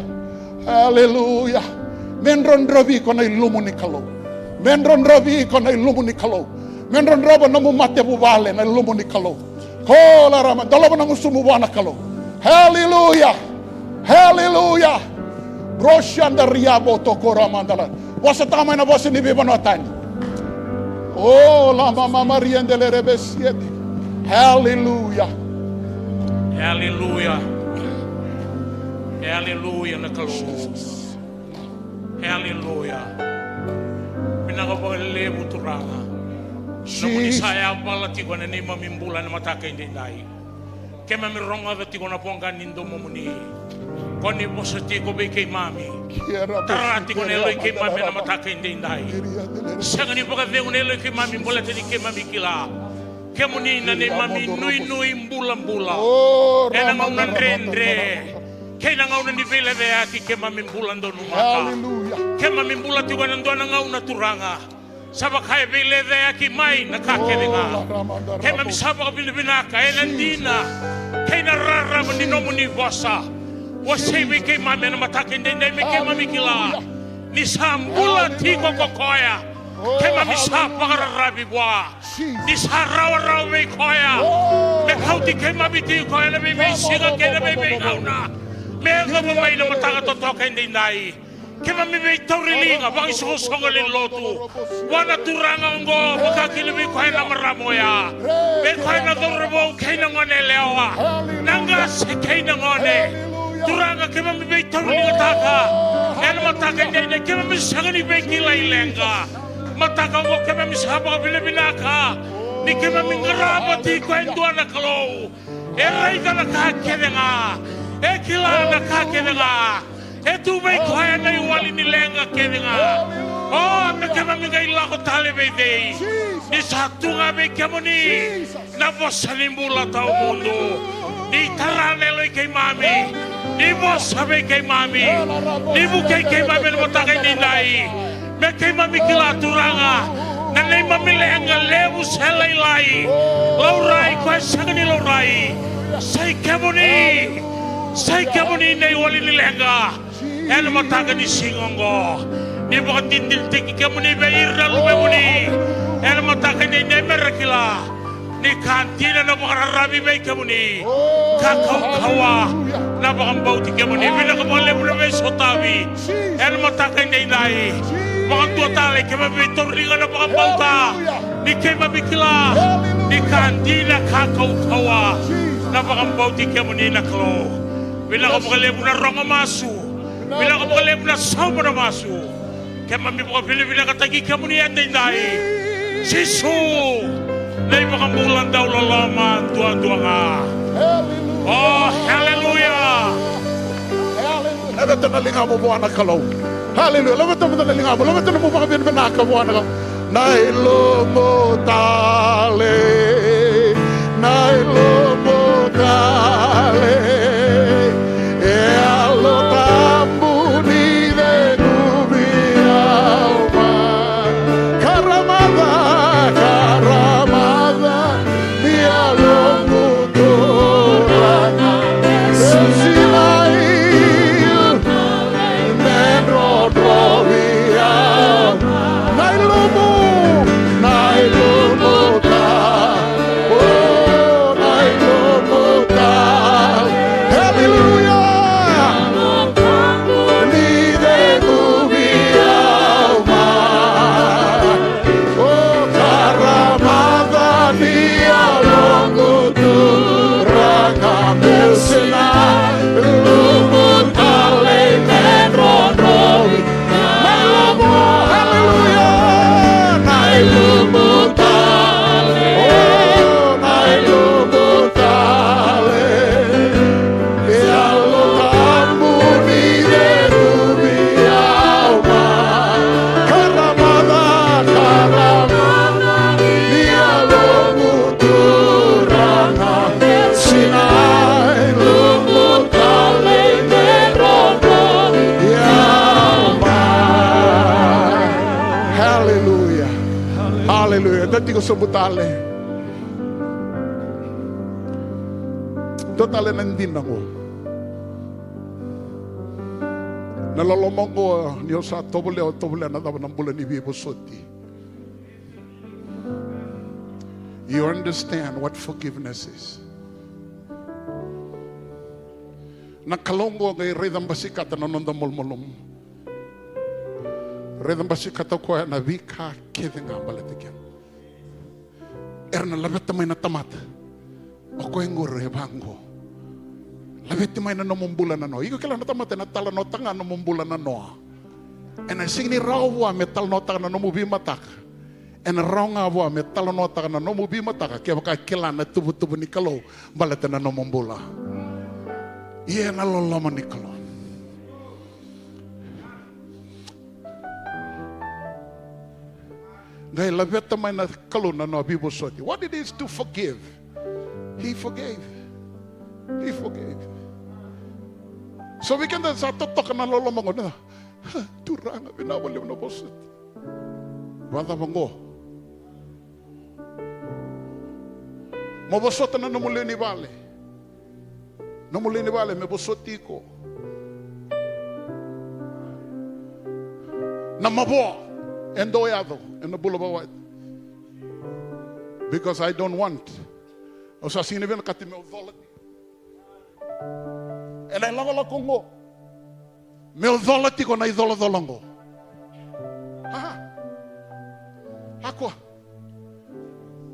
Haleluya. Me drodrovi iko na ilumu ni Kalou. Me drodrovi iko na ilumu ni Kalou. Me drodrova nomu matavuvale na ilumu ni Kalou. Kolarama, dolava na gusumu vua na Kalou. Haleluya. Haleluya. Broshandariabo tokoramandala. Vosataka mai na vosa ni veivanua tani. O lama mamaria ndelerebe siete. Haleluya. Haleluya. E aleluya na Kalou. E aleluya. Vinaka vakalevu Turaga. Nomuni sa yavala tiko ena neimami bula ena mataka edaidai. Keimami rogoca tiko na voqa ni domomuni. Ko ni vosa tiko vei keimami. Tara tiko na yalo i keimami ena mataka edaidai. Sega ni vakacegu na yalo i keimami baleta ni keimami kila kemuni na neimami nuinui bulabula ena gauna dredre kei na gauna ni veilecayaki. Keimami bula donumaka. Keimami bula tiko ena dua na gauna Turaga sa vaka e veilecayaki mai na ka kece ga. Keimami sa vakavinavinaka ena dina kei na rarama ni nomuni vosa. Wasei vei keimami ena mataka edaidai me keimami kila ni sa bula tiko ko koya. Keimami sa vakararavi vua ni sa rawarawa vei koya me kauti keimami tiko ena veiveisiga kei na veiveigauna me yacova mai na mataka totoka edaidai. Keimami veitauri liga vakaisoqosoqo ni lotu vua na turaga oqo, vaka kina vei koya na marama oya, vei koya na cauravou kei na gone yalewa, na qase kei na gone. Turaga, keimami veitauri ligataka ena mataka edaidai, keimami sega ni veikilai leqa. Mataka oqo keimami sa vakavinavinaka ni keimami qarava tiko e dua na Kalou e raica na ka kece ga, e kila na ka kece ga, e tu vei koya na iwali ni leqa kece ga. O, me keimami qai lako tale vei cei ni sa tu ga vei kemuni na vosa ni bula tawamudu. Ni tara na yalo i keimami, ni vosa vei keimami, ni vukei keimami ena mataka edaidai. Me keimami kila Turaga na neimami leqa levu se lailai, laurai koya sega ni laurai, sai kemuni, sai kemuni na iwali ni leqa. Ena mataka ni siga oqo ni vakadinadinataki kemuni vei ira na luvemuni ena mataka edaidai me ra kila ni ka dina na vakararavi vei kemuni, ka kaukauwa na vakabauti kemuni. Vinaka vakalevu na veisotavi ena mataka edaidai. Vakadua tale keimami veitauri liga na vakabauta ni keimami kila ni ka dina ka kaukauwa na vakabauti kemuni na Kalou. Vinaka vakalevu na rogo masu. Vinaka vakalevu na sauma na masu. Keimami vakavinavinakataki kemuni edaidai. Jisu, na iVakabula dau loloma duadua ga. O, haleluya. Laveta na ligamu vua na Kalou. Haleluya. Laveta mada na ligamu. Laveta na nomu vakavinavinaka vua na Kalou. Na ilumu tale, na ilumu tale, e Yalo Tabu ni cegu vei au mai. Karamaca, karamaca, ni yalomu Turaga, e sinai me drodrovi au. Na ilumu, na ilumu tale, o, na ilumu tale. Haleluya. Ni cegu vei au mai. O karamaca ni yalomu Turaga, meu sinai, lumu tale me drodrovi. Na ilumu, haleluya, na ilumu tale, o, na ilumu tale. Yalo Tabu ni cegu vei au mai. Karamaca, karamaca ni yalomu Turaga, sinai lumu tale me drodrovi au mai. Haleluya. Haleluya. Da tiko sobu tale. Dua tale na dina qo. Na loloma oqo, ni o sa tovolea, o tovolea na cava? Na bula ni veivosoti. You understand what forgiveness is. Na Kalou oqo qai raica basikata na noda malumalumu. Raica basikata o koya na veika kece ga baleti keda. Era na laveta mai na tamata. O koya qori e vaqo. Laveti mai na nomu bula nanoa. Iko kila na tamata ena talanoataka ga na nomu bula nanoa. Ena sega ni rawa vua me talanoataka na nomu veimataka. Ena rawa ga vua me talanoataka na nomu veimataka kevaka e kila na tuvatuva ni Kalou baleta na nomu bula. Ia na loloma ni Kalou. Qai laveta mai na Kalou na nona veivosoti. What it is to forgive. He forgave. He forgave. So vei keda sa totoka na loloma qo, na, Turaga, vinaka vakalevu na vosoti. Vakacava qo? Mo vosota na nomu lewe ni vale. Nomu lewe ni vale me vosoti iko. Na mavoa e dau yaco ena bula vakawati. Because I don't want. Au sa sega ni vinakati meu cola tiko. Ena ilakolako oqo. Meu cola tiko na icolacola oqo. A. Akua.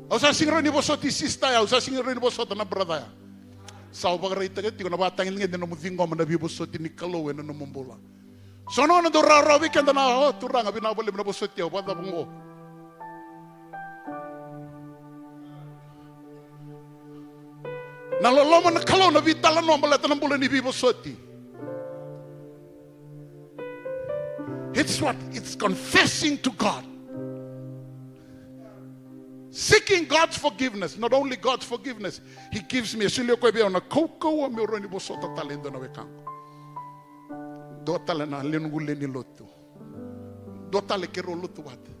Au sa sega ni rawa ni vosoti sista ya, au sa sega ni rawa ni vosota na brother ya. Sa au vakaraitaka tiko na vakatagedegede na nomu ciqoma na veivosoti ni Kalou ena nomu bula. So na gauna dau rawarawa vei keda na, o Turaga, vinaka vakalevu na vosoti au, vakacava qo? Na loloma na Kalou na veitalanoa baleta na bula ni veivosoti. It's what? It's confessing to God. Seeking God's forgiveness. Not only God's forgiveness, He gives me, e solia koya vei au na kaukauwa meu rawa ni vosota tale e dua na wekaqu. Dua tale na lewe, noqu lewe ni lotu. Dua tale keirau lotu vata.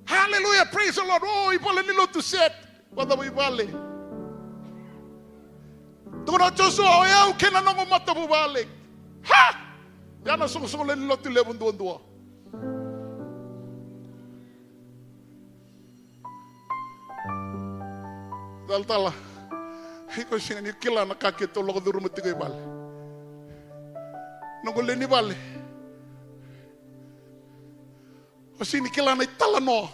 Hallelujah, praise the Lord. O, i vale ni lotu set. Vakacava i vale? Tukuna o Josua, o yau kei na noqu matavuvale. Ha! Ia na soqosoqo lewe ni lotu levu duadua. Talatala, iko sega ni kila na ka keitou lako curuma tiko i vale. Noqu lewe ni vale. O sega ni kila na italanoa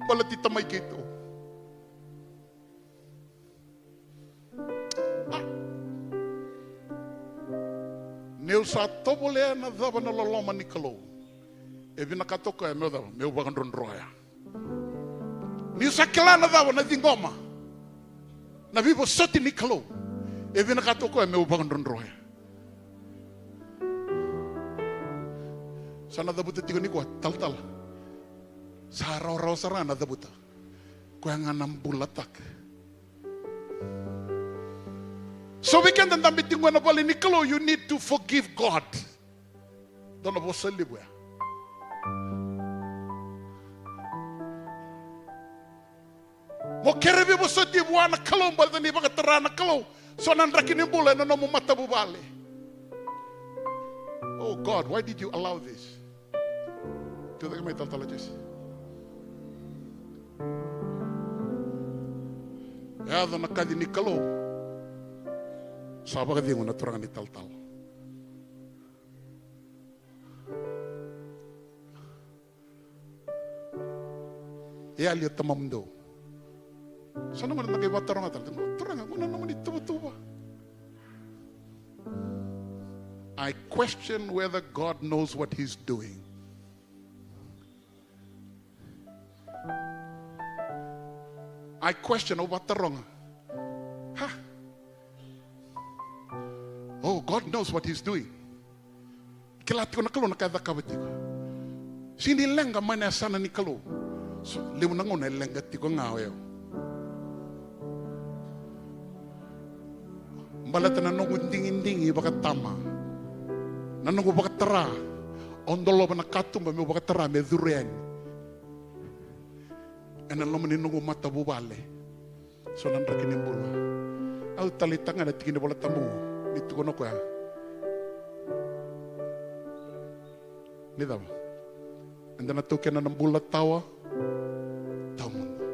baleti tamai keitou. Niu sa tovolea na cava na loloma ni Kalou, e vinakata o koya meu cava, meu vakadrodroya. Niu sa kila na cava na ciqoma na veivosoti ni Kalou, e vinakata o koya meu vakadrodroya. Sa na cavuta tiko nikua, talatala. Sa rawarawa sara ga na cavuta. Koya ga na bulataka. So vei keda dabe tiko ena vale ni Kalou, you need to forgive God. Dua na vosa levu ya. Mo kere veivosoti vua na Kalou baleta ni vakatara na Kalou so na draki ni bula ena nomu matavuvale. Oh God, why did you allow this? Tucake mai talatala Jesi. E yaco na kaci ni Kalou. Sa vakacegu na turaga ni talatala. E yali o tamamudou. Sa na gauna da qai vakataroga tale, Turaga, qo na nomuni tuvatuva. I question whether God knows what he's doing. I question, au vakataroga. Ha? Oh, God knows what he's doing. Kila tiko na Kalou na ka e cakava tiko. Sega ni leqa mai na yasana ni Kalou. So levu na gauna e leqa tiko ga o yau. Baleta na noqu digidigi vakatama, na noqu vakatara. Au dolava na katuba meu vakatara me curu yani ena loma ni noqu matavuvale. So na draki ni bula. Au taleitaka ga na tiki ni Vola Tabu ni tukuna o koya ni cava? Eda na taukena na bula tawa tawamudu.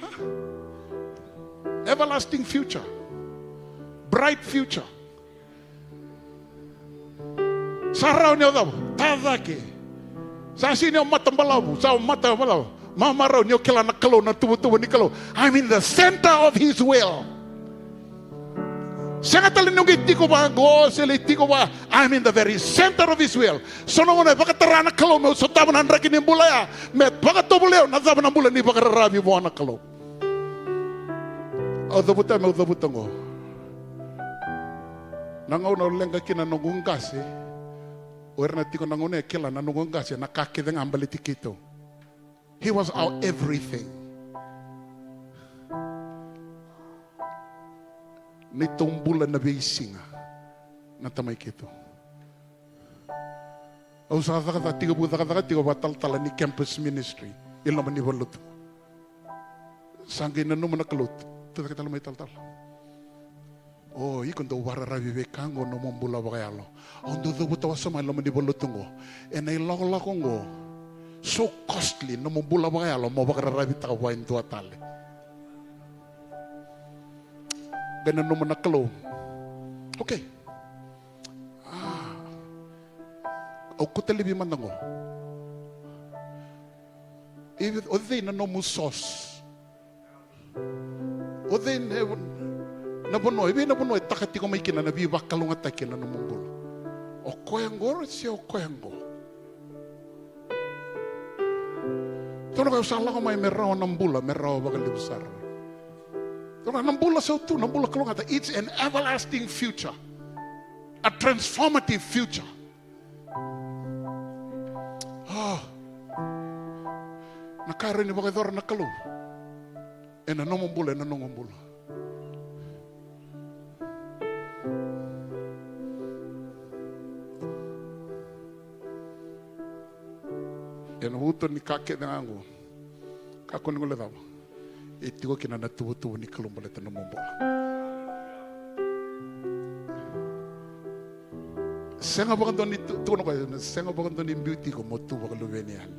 Ha? Everlasting future. Bright future. Sa rawa ni o cava? Ta cake. Sa sega ni o mata balavu, sa o mata balavu. Mamarau ni o kila na Kalou, na tuvatuva ni Kalou. I'm in the center of his will. Sega tale ni o qai tiko vaqo se lai tiko va. I'm in the very center of His will. So na gauna e vakatara na Kalou meu sotava na draki ni bula ya, me vakatovolei au na cava? Na bula ni vakararavi vua na Kalou. Au cavuta, meu cavuta oqo. Na gauna au leqa kina na noqu qase, o ira na tiko na gauna e kila na noqu qase na ka kece ga baleti keitou. He was our everything. Neitou bula na veisiga na tamai keitou. Au sa cakacaka tiko, vu cakacaka tiko vatalatala ni campus ministry i loma ni valotu. Sa qai nanuma na Kalou, tucake tale mai talatala. O iko dau vakararavi vei ka oqo, nomu bula vakayalo. Au dau cavuta wasoma e loma ni valotu oqo. Ena ilakolako oqo, so costly nomu bula vakayalo mo vakararavitaka vua e dua tale. Qai nanuma na Kalou. Okay. Ah. Au kauta laivi mada oqo. O cei na nomu source? O cei na, na vanua, e vei na vanua e taka tiko mai kina na veivakalougatataki ena nomu bula? O koya oqo se o koya oqo? Tukuna o koya, au sa lako mai me rawa na bula, me rawa vakalevu sara. Tukuna na bula sautu, na bula kalougata, it's an everlasting future, a transformative future. Ah. Na ka e rawa ni vakayacora na Kalou ena nomu bula, ena noqu bula. Ena vuto ni ka kece ga oqo, kakua ni guilecava, e tiko kina na tuvatuva ni Kalou baleta na nomu bula. Sega vakadua ni tu, tukuna o koya, sega vakadua ni biu tiko mo tu vakaluveni yani.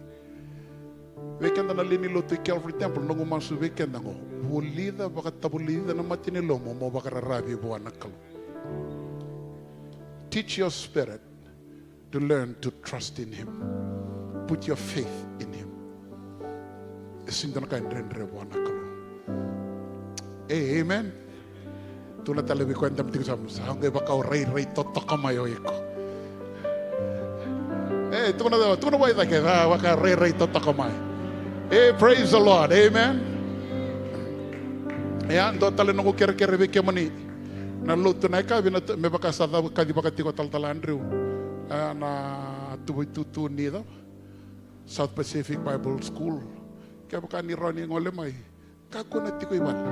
Vei keda na lewe ni lotu i Calvary Temple, noqu masu vei keda oqo, vulica, vakatavulica na mata ni lomamu mo vakararavi vua na Kalou. Teach your spirit to learn to trust in Him. Put your faith in Him. E sega ni dua na ka e dredre vua na Kalou. Ei, amen. Tukuna tale vei koya e dabe tiko yasamu, sa qai vaka o rairai totoka mai o iko. E, tukuna, tukuna vua e cake, sa vaka rairai totoka mai. E, praise the Lord, amen. Ia, dua tale noqu kerekere vei kemuni na lotu na yakavi, na, me vaka sa cavu kaci vaka tiko o talatala Andrew, a, na tuvaitutu ni cava, South Pacific Bible School. Kevaka ni rawa ni gole mai, kakua na tiko i vale.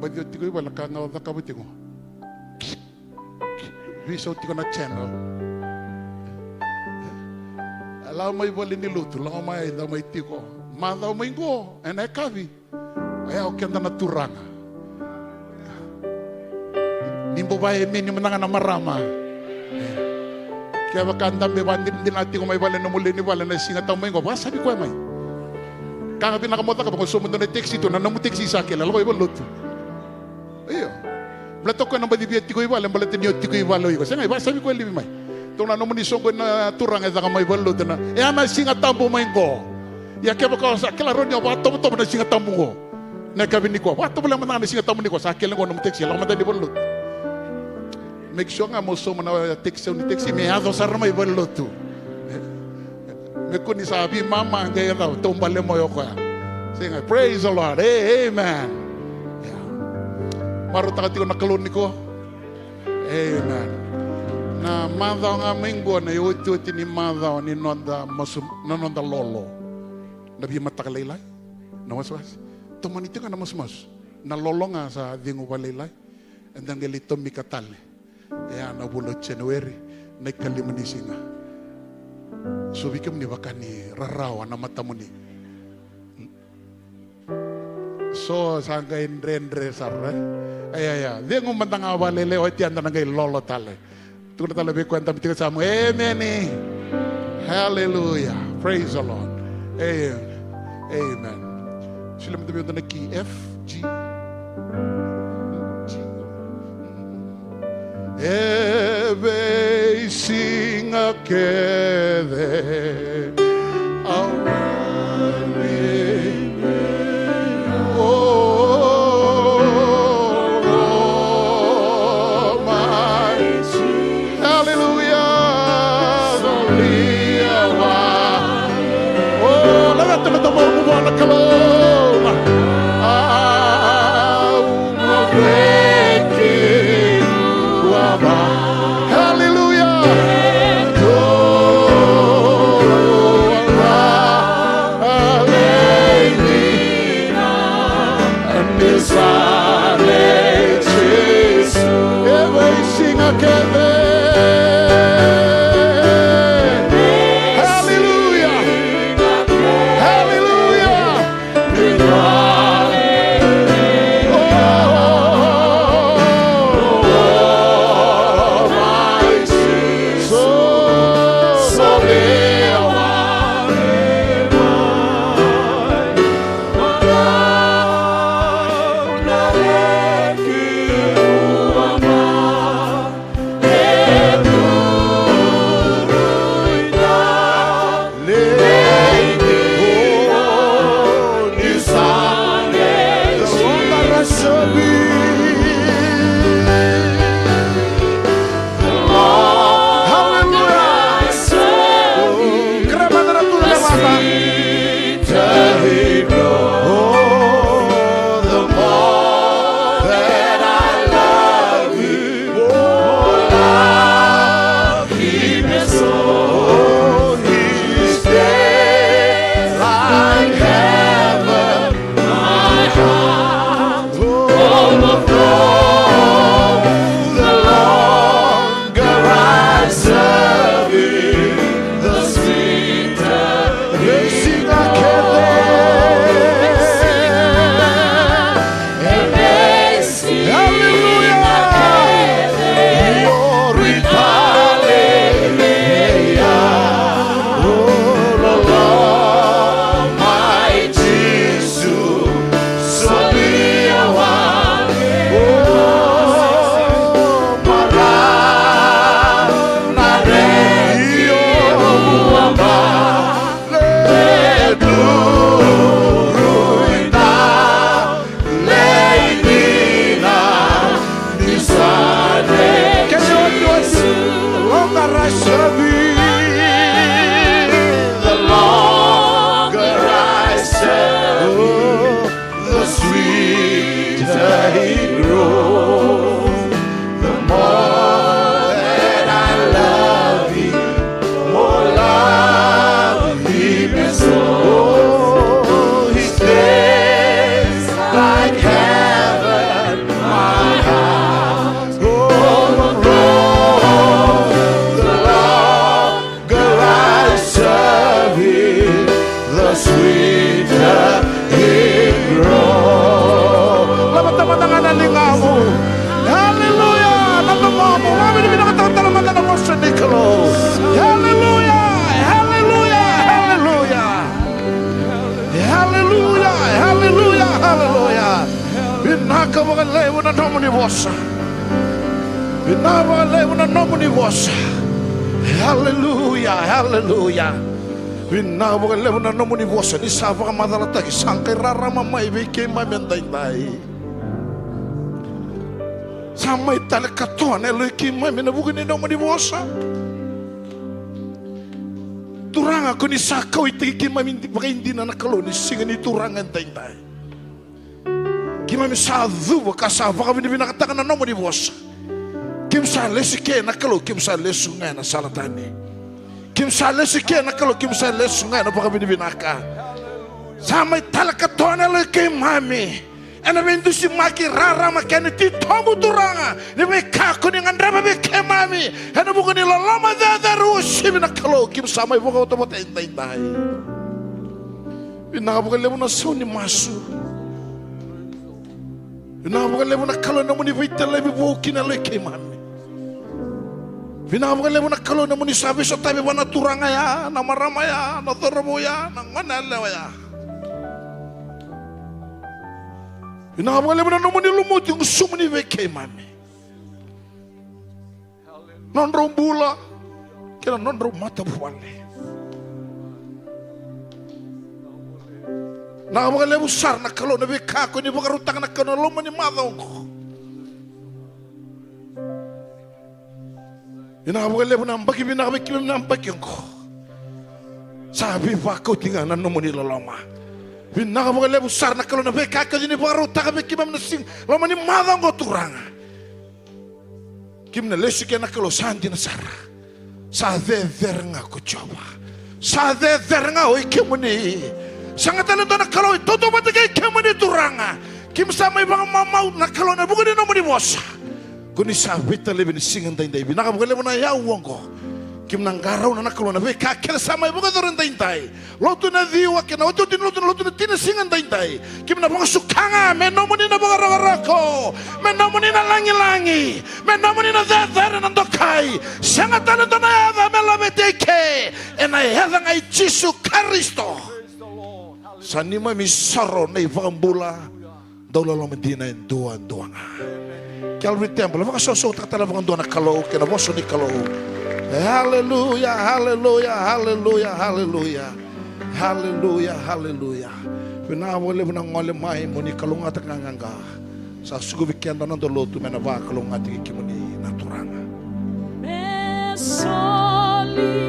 Baci o tiko i vale, na ka ga o cakava tiko, veisau tiko na channel. Lako mai vale ni lotu, lako mai, lako mai tiko. Macawa mai qo ena yakavi. Oya o keda na turaga. Ni bau vakaemeni mada ga na marama. Kevaka dabe vakadinadina tiko mai vale nomu lewe ni vale na Siga Tabu mai qo, vakasavi koya mai. Ka ga vinaka mo cakava, qo sobu dua na tekisi tu, na nomu tekisi sa kele, lako i vale lotu. Io. Baleta o koya na baci via tiko i vale, baleta ni o tiko i vale o iko. Sega, vakasavi koya laivi mai. Tukuna na nomuni soqo na turaga e caka mai vale lotu na, e a na Siga Tabu mai qo. Ia kevaka o sa kila rawa ni o vakatovotovo na Siga Tabu qo, na yakavi nikua, vakatovolea mada ga na Siga Tabu nikua, sa kele qo nomu tekisi, lako mada ni vale lotu. Make sure ga mo sauma na tekisi, ni tekisi me yaco sara mai vale lotu. Me kua ni sa veimama qai yaco taubale mai o koya. Sega, praise the Lord. Hey, amen. Ia. Marautaka tiko na Kalou nikua. Amen. Na macawa ga mai qo na iotioti ni macawa ni noda masu, na noda lolo. Na veimataka lailai. Na wasewase. Tomani tiko ga na masumasu. Na lolo ga sa cegu vakalailai. Eda qai lai tomika tale. E a na vula o January, na ikalima ni siga. So vei kemuni vaka ni rarawa na matamuni. So sa qai dredre sara, e? Ia, ia, cegu mada ga vakalailai, oti eda na qai lolo tale. Tukuna tale vei koya e dabe tiko yasamu, emeni. Hallelujah. Praise the Lord. Amen. Amen. Solia mada vei au na key, F, G. E veisiga kece au rairai. Hallelujah. Hallelujah. Laveta mada ga na ligamu. Haleluya. Na domomu. Vakavinavinakataka tale mada na vosa ni Kalou. Haleluya. Haleluya. Haleluya. Haleluya. Haleluya. Haleluya. Vinaka vakalevu na nomuni vosa. Vinaka vakalevu na nomuni vosa. Haleluya. Haleluya. Vinaka vakalevu na nomuni vosa ni sa vakamacalataki, sa qai rarama mai vei keimami edaidai. Sa mai tale katoa na yalo i keimami ena vuku ni nomuni vosa. Turaga, ko ni sa kauaitaki keimami vakaidina na Kalou ni siga ni Turaga edaidai. Keimami sa cuva ka sa vakavinavinakataka na nomuni vosa. Keimami sa lesu ke na Kalou, keimami sa lesu ga ena sala tani. Keimami sa lesu ke na Kalou, keimami sa lesu ga ena vakavinavinaka. Sa mai tale katoa na yalo i keimami ena veidusimaki, rarama kei na titobu, Turaga, ni veika ko ni gadreva vei keimami ena vuku ni loloma cecere uasivi na Kalou. Keimami sa mai vakaotavata edaidai. Vinaka vakalevu na sau ni masu. Vinaka vakalevu na Kalou na nomuni veitalevi vou ki na yalo i keimami. Vinaka vakalevu na Kalou na nomuni sa veisotavi vua na turaga ya, na marama ya, na cauravou ya, na gone yalewa ya. Vinaka vakalevu na nomuni lumuti gusumuni vei keimami. Nodrau bula kei na nodrau matavuvale. Vinaka vakalevu sara na Kalou na veika ko ni vakarautaka na Kalou na loma ni macawa oqo. Vinaka vakalevu na yabaki vinaka vei keimami na yabaki oqo. Sa veivakauti ga na nomuni loloma. Vinaka vakalevu sara na Kalou na veika ko ni vakarautaka vei keimami na siga, loma ni macawa oqo, Turaga. Keimami na lesu ke na Kalou, sa dina sara. Sa cecere ga ko Jiova. Sa cecere ga o i kemuni. Sega tale dua na Kalou e tautauvata kei kemuni, Turaga. Keimami sa mai vakamamau na Kalou ena vuku ni nomuni vosa. Ko ni sa veitalevi ni siga daidai, vinaka vakalevu na yau oqo. Keimami na qarauna na Kalou na veika kece sa mai vakayacori daidai. Lotu na ciwa kei na otioti ni lotu, na lotu na tini siga daidai. Keimami na vakasuka ga me nomuni na vakarokoroko, me nomuni na lagilagi, me nomuni na cecere, na dokai. Sega tale dua na yaca me laveti eke, ena yaca ga i Jisu Karisito. Sa neimami isoro na iVakabula dauloloma dina e duadua ga. Calvary Temple, vakasosoutaka tale vakadua na Kalou kei na vosa ni Kalou. Haleluya, haleluya, haleluya, haleluya. Haleluya, haleluya. Vinaka vakalevu na gole mai, mo ni kalougata ga qaqa. Sa suka vei keda na noda lotu me na vakalougatataki kemuni na Turaga. Me soli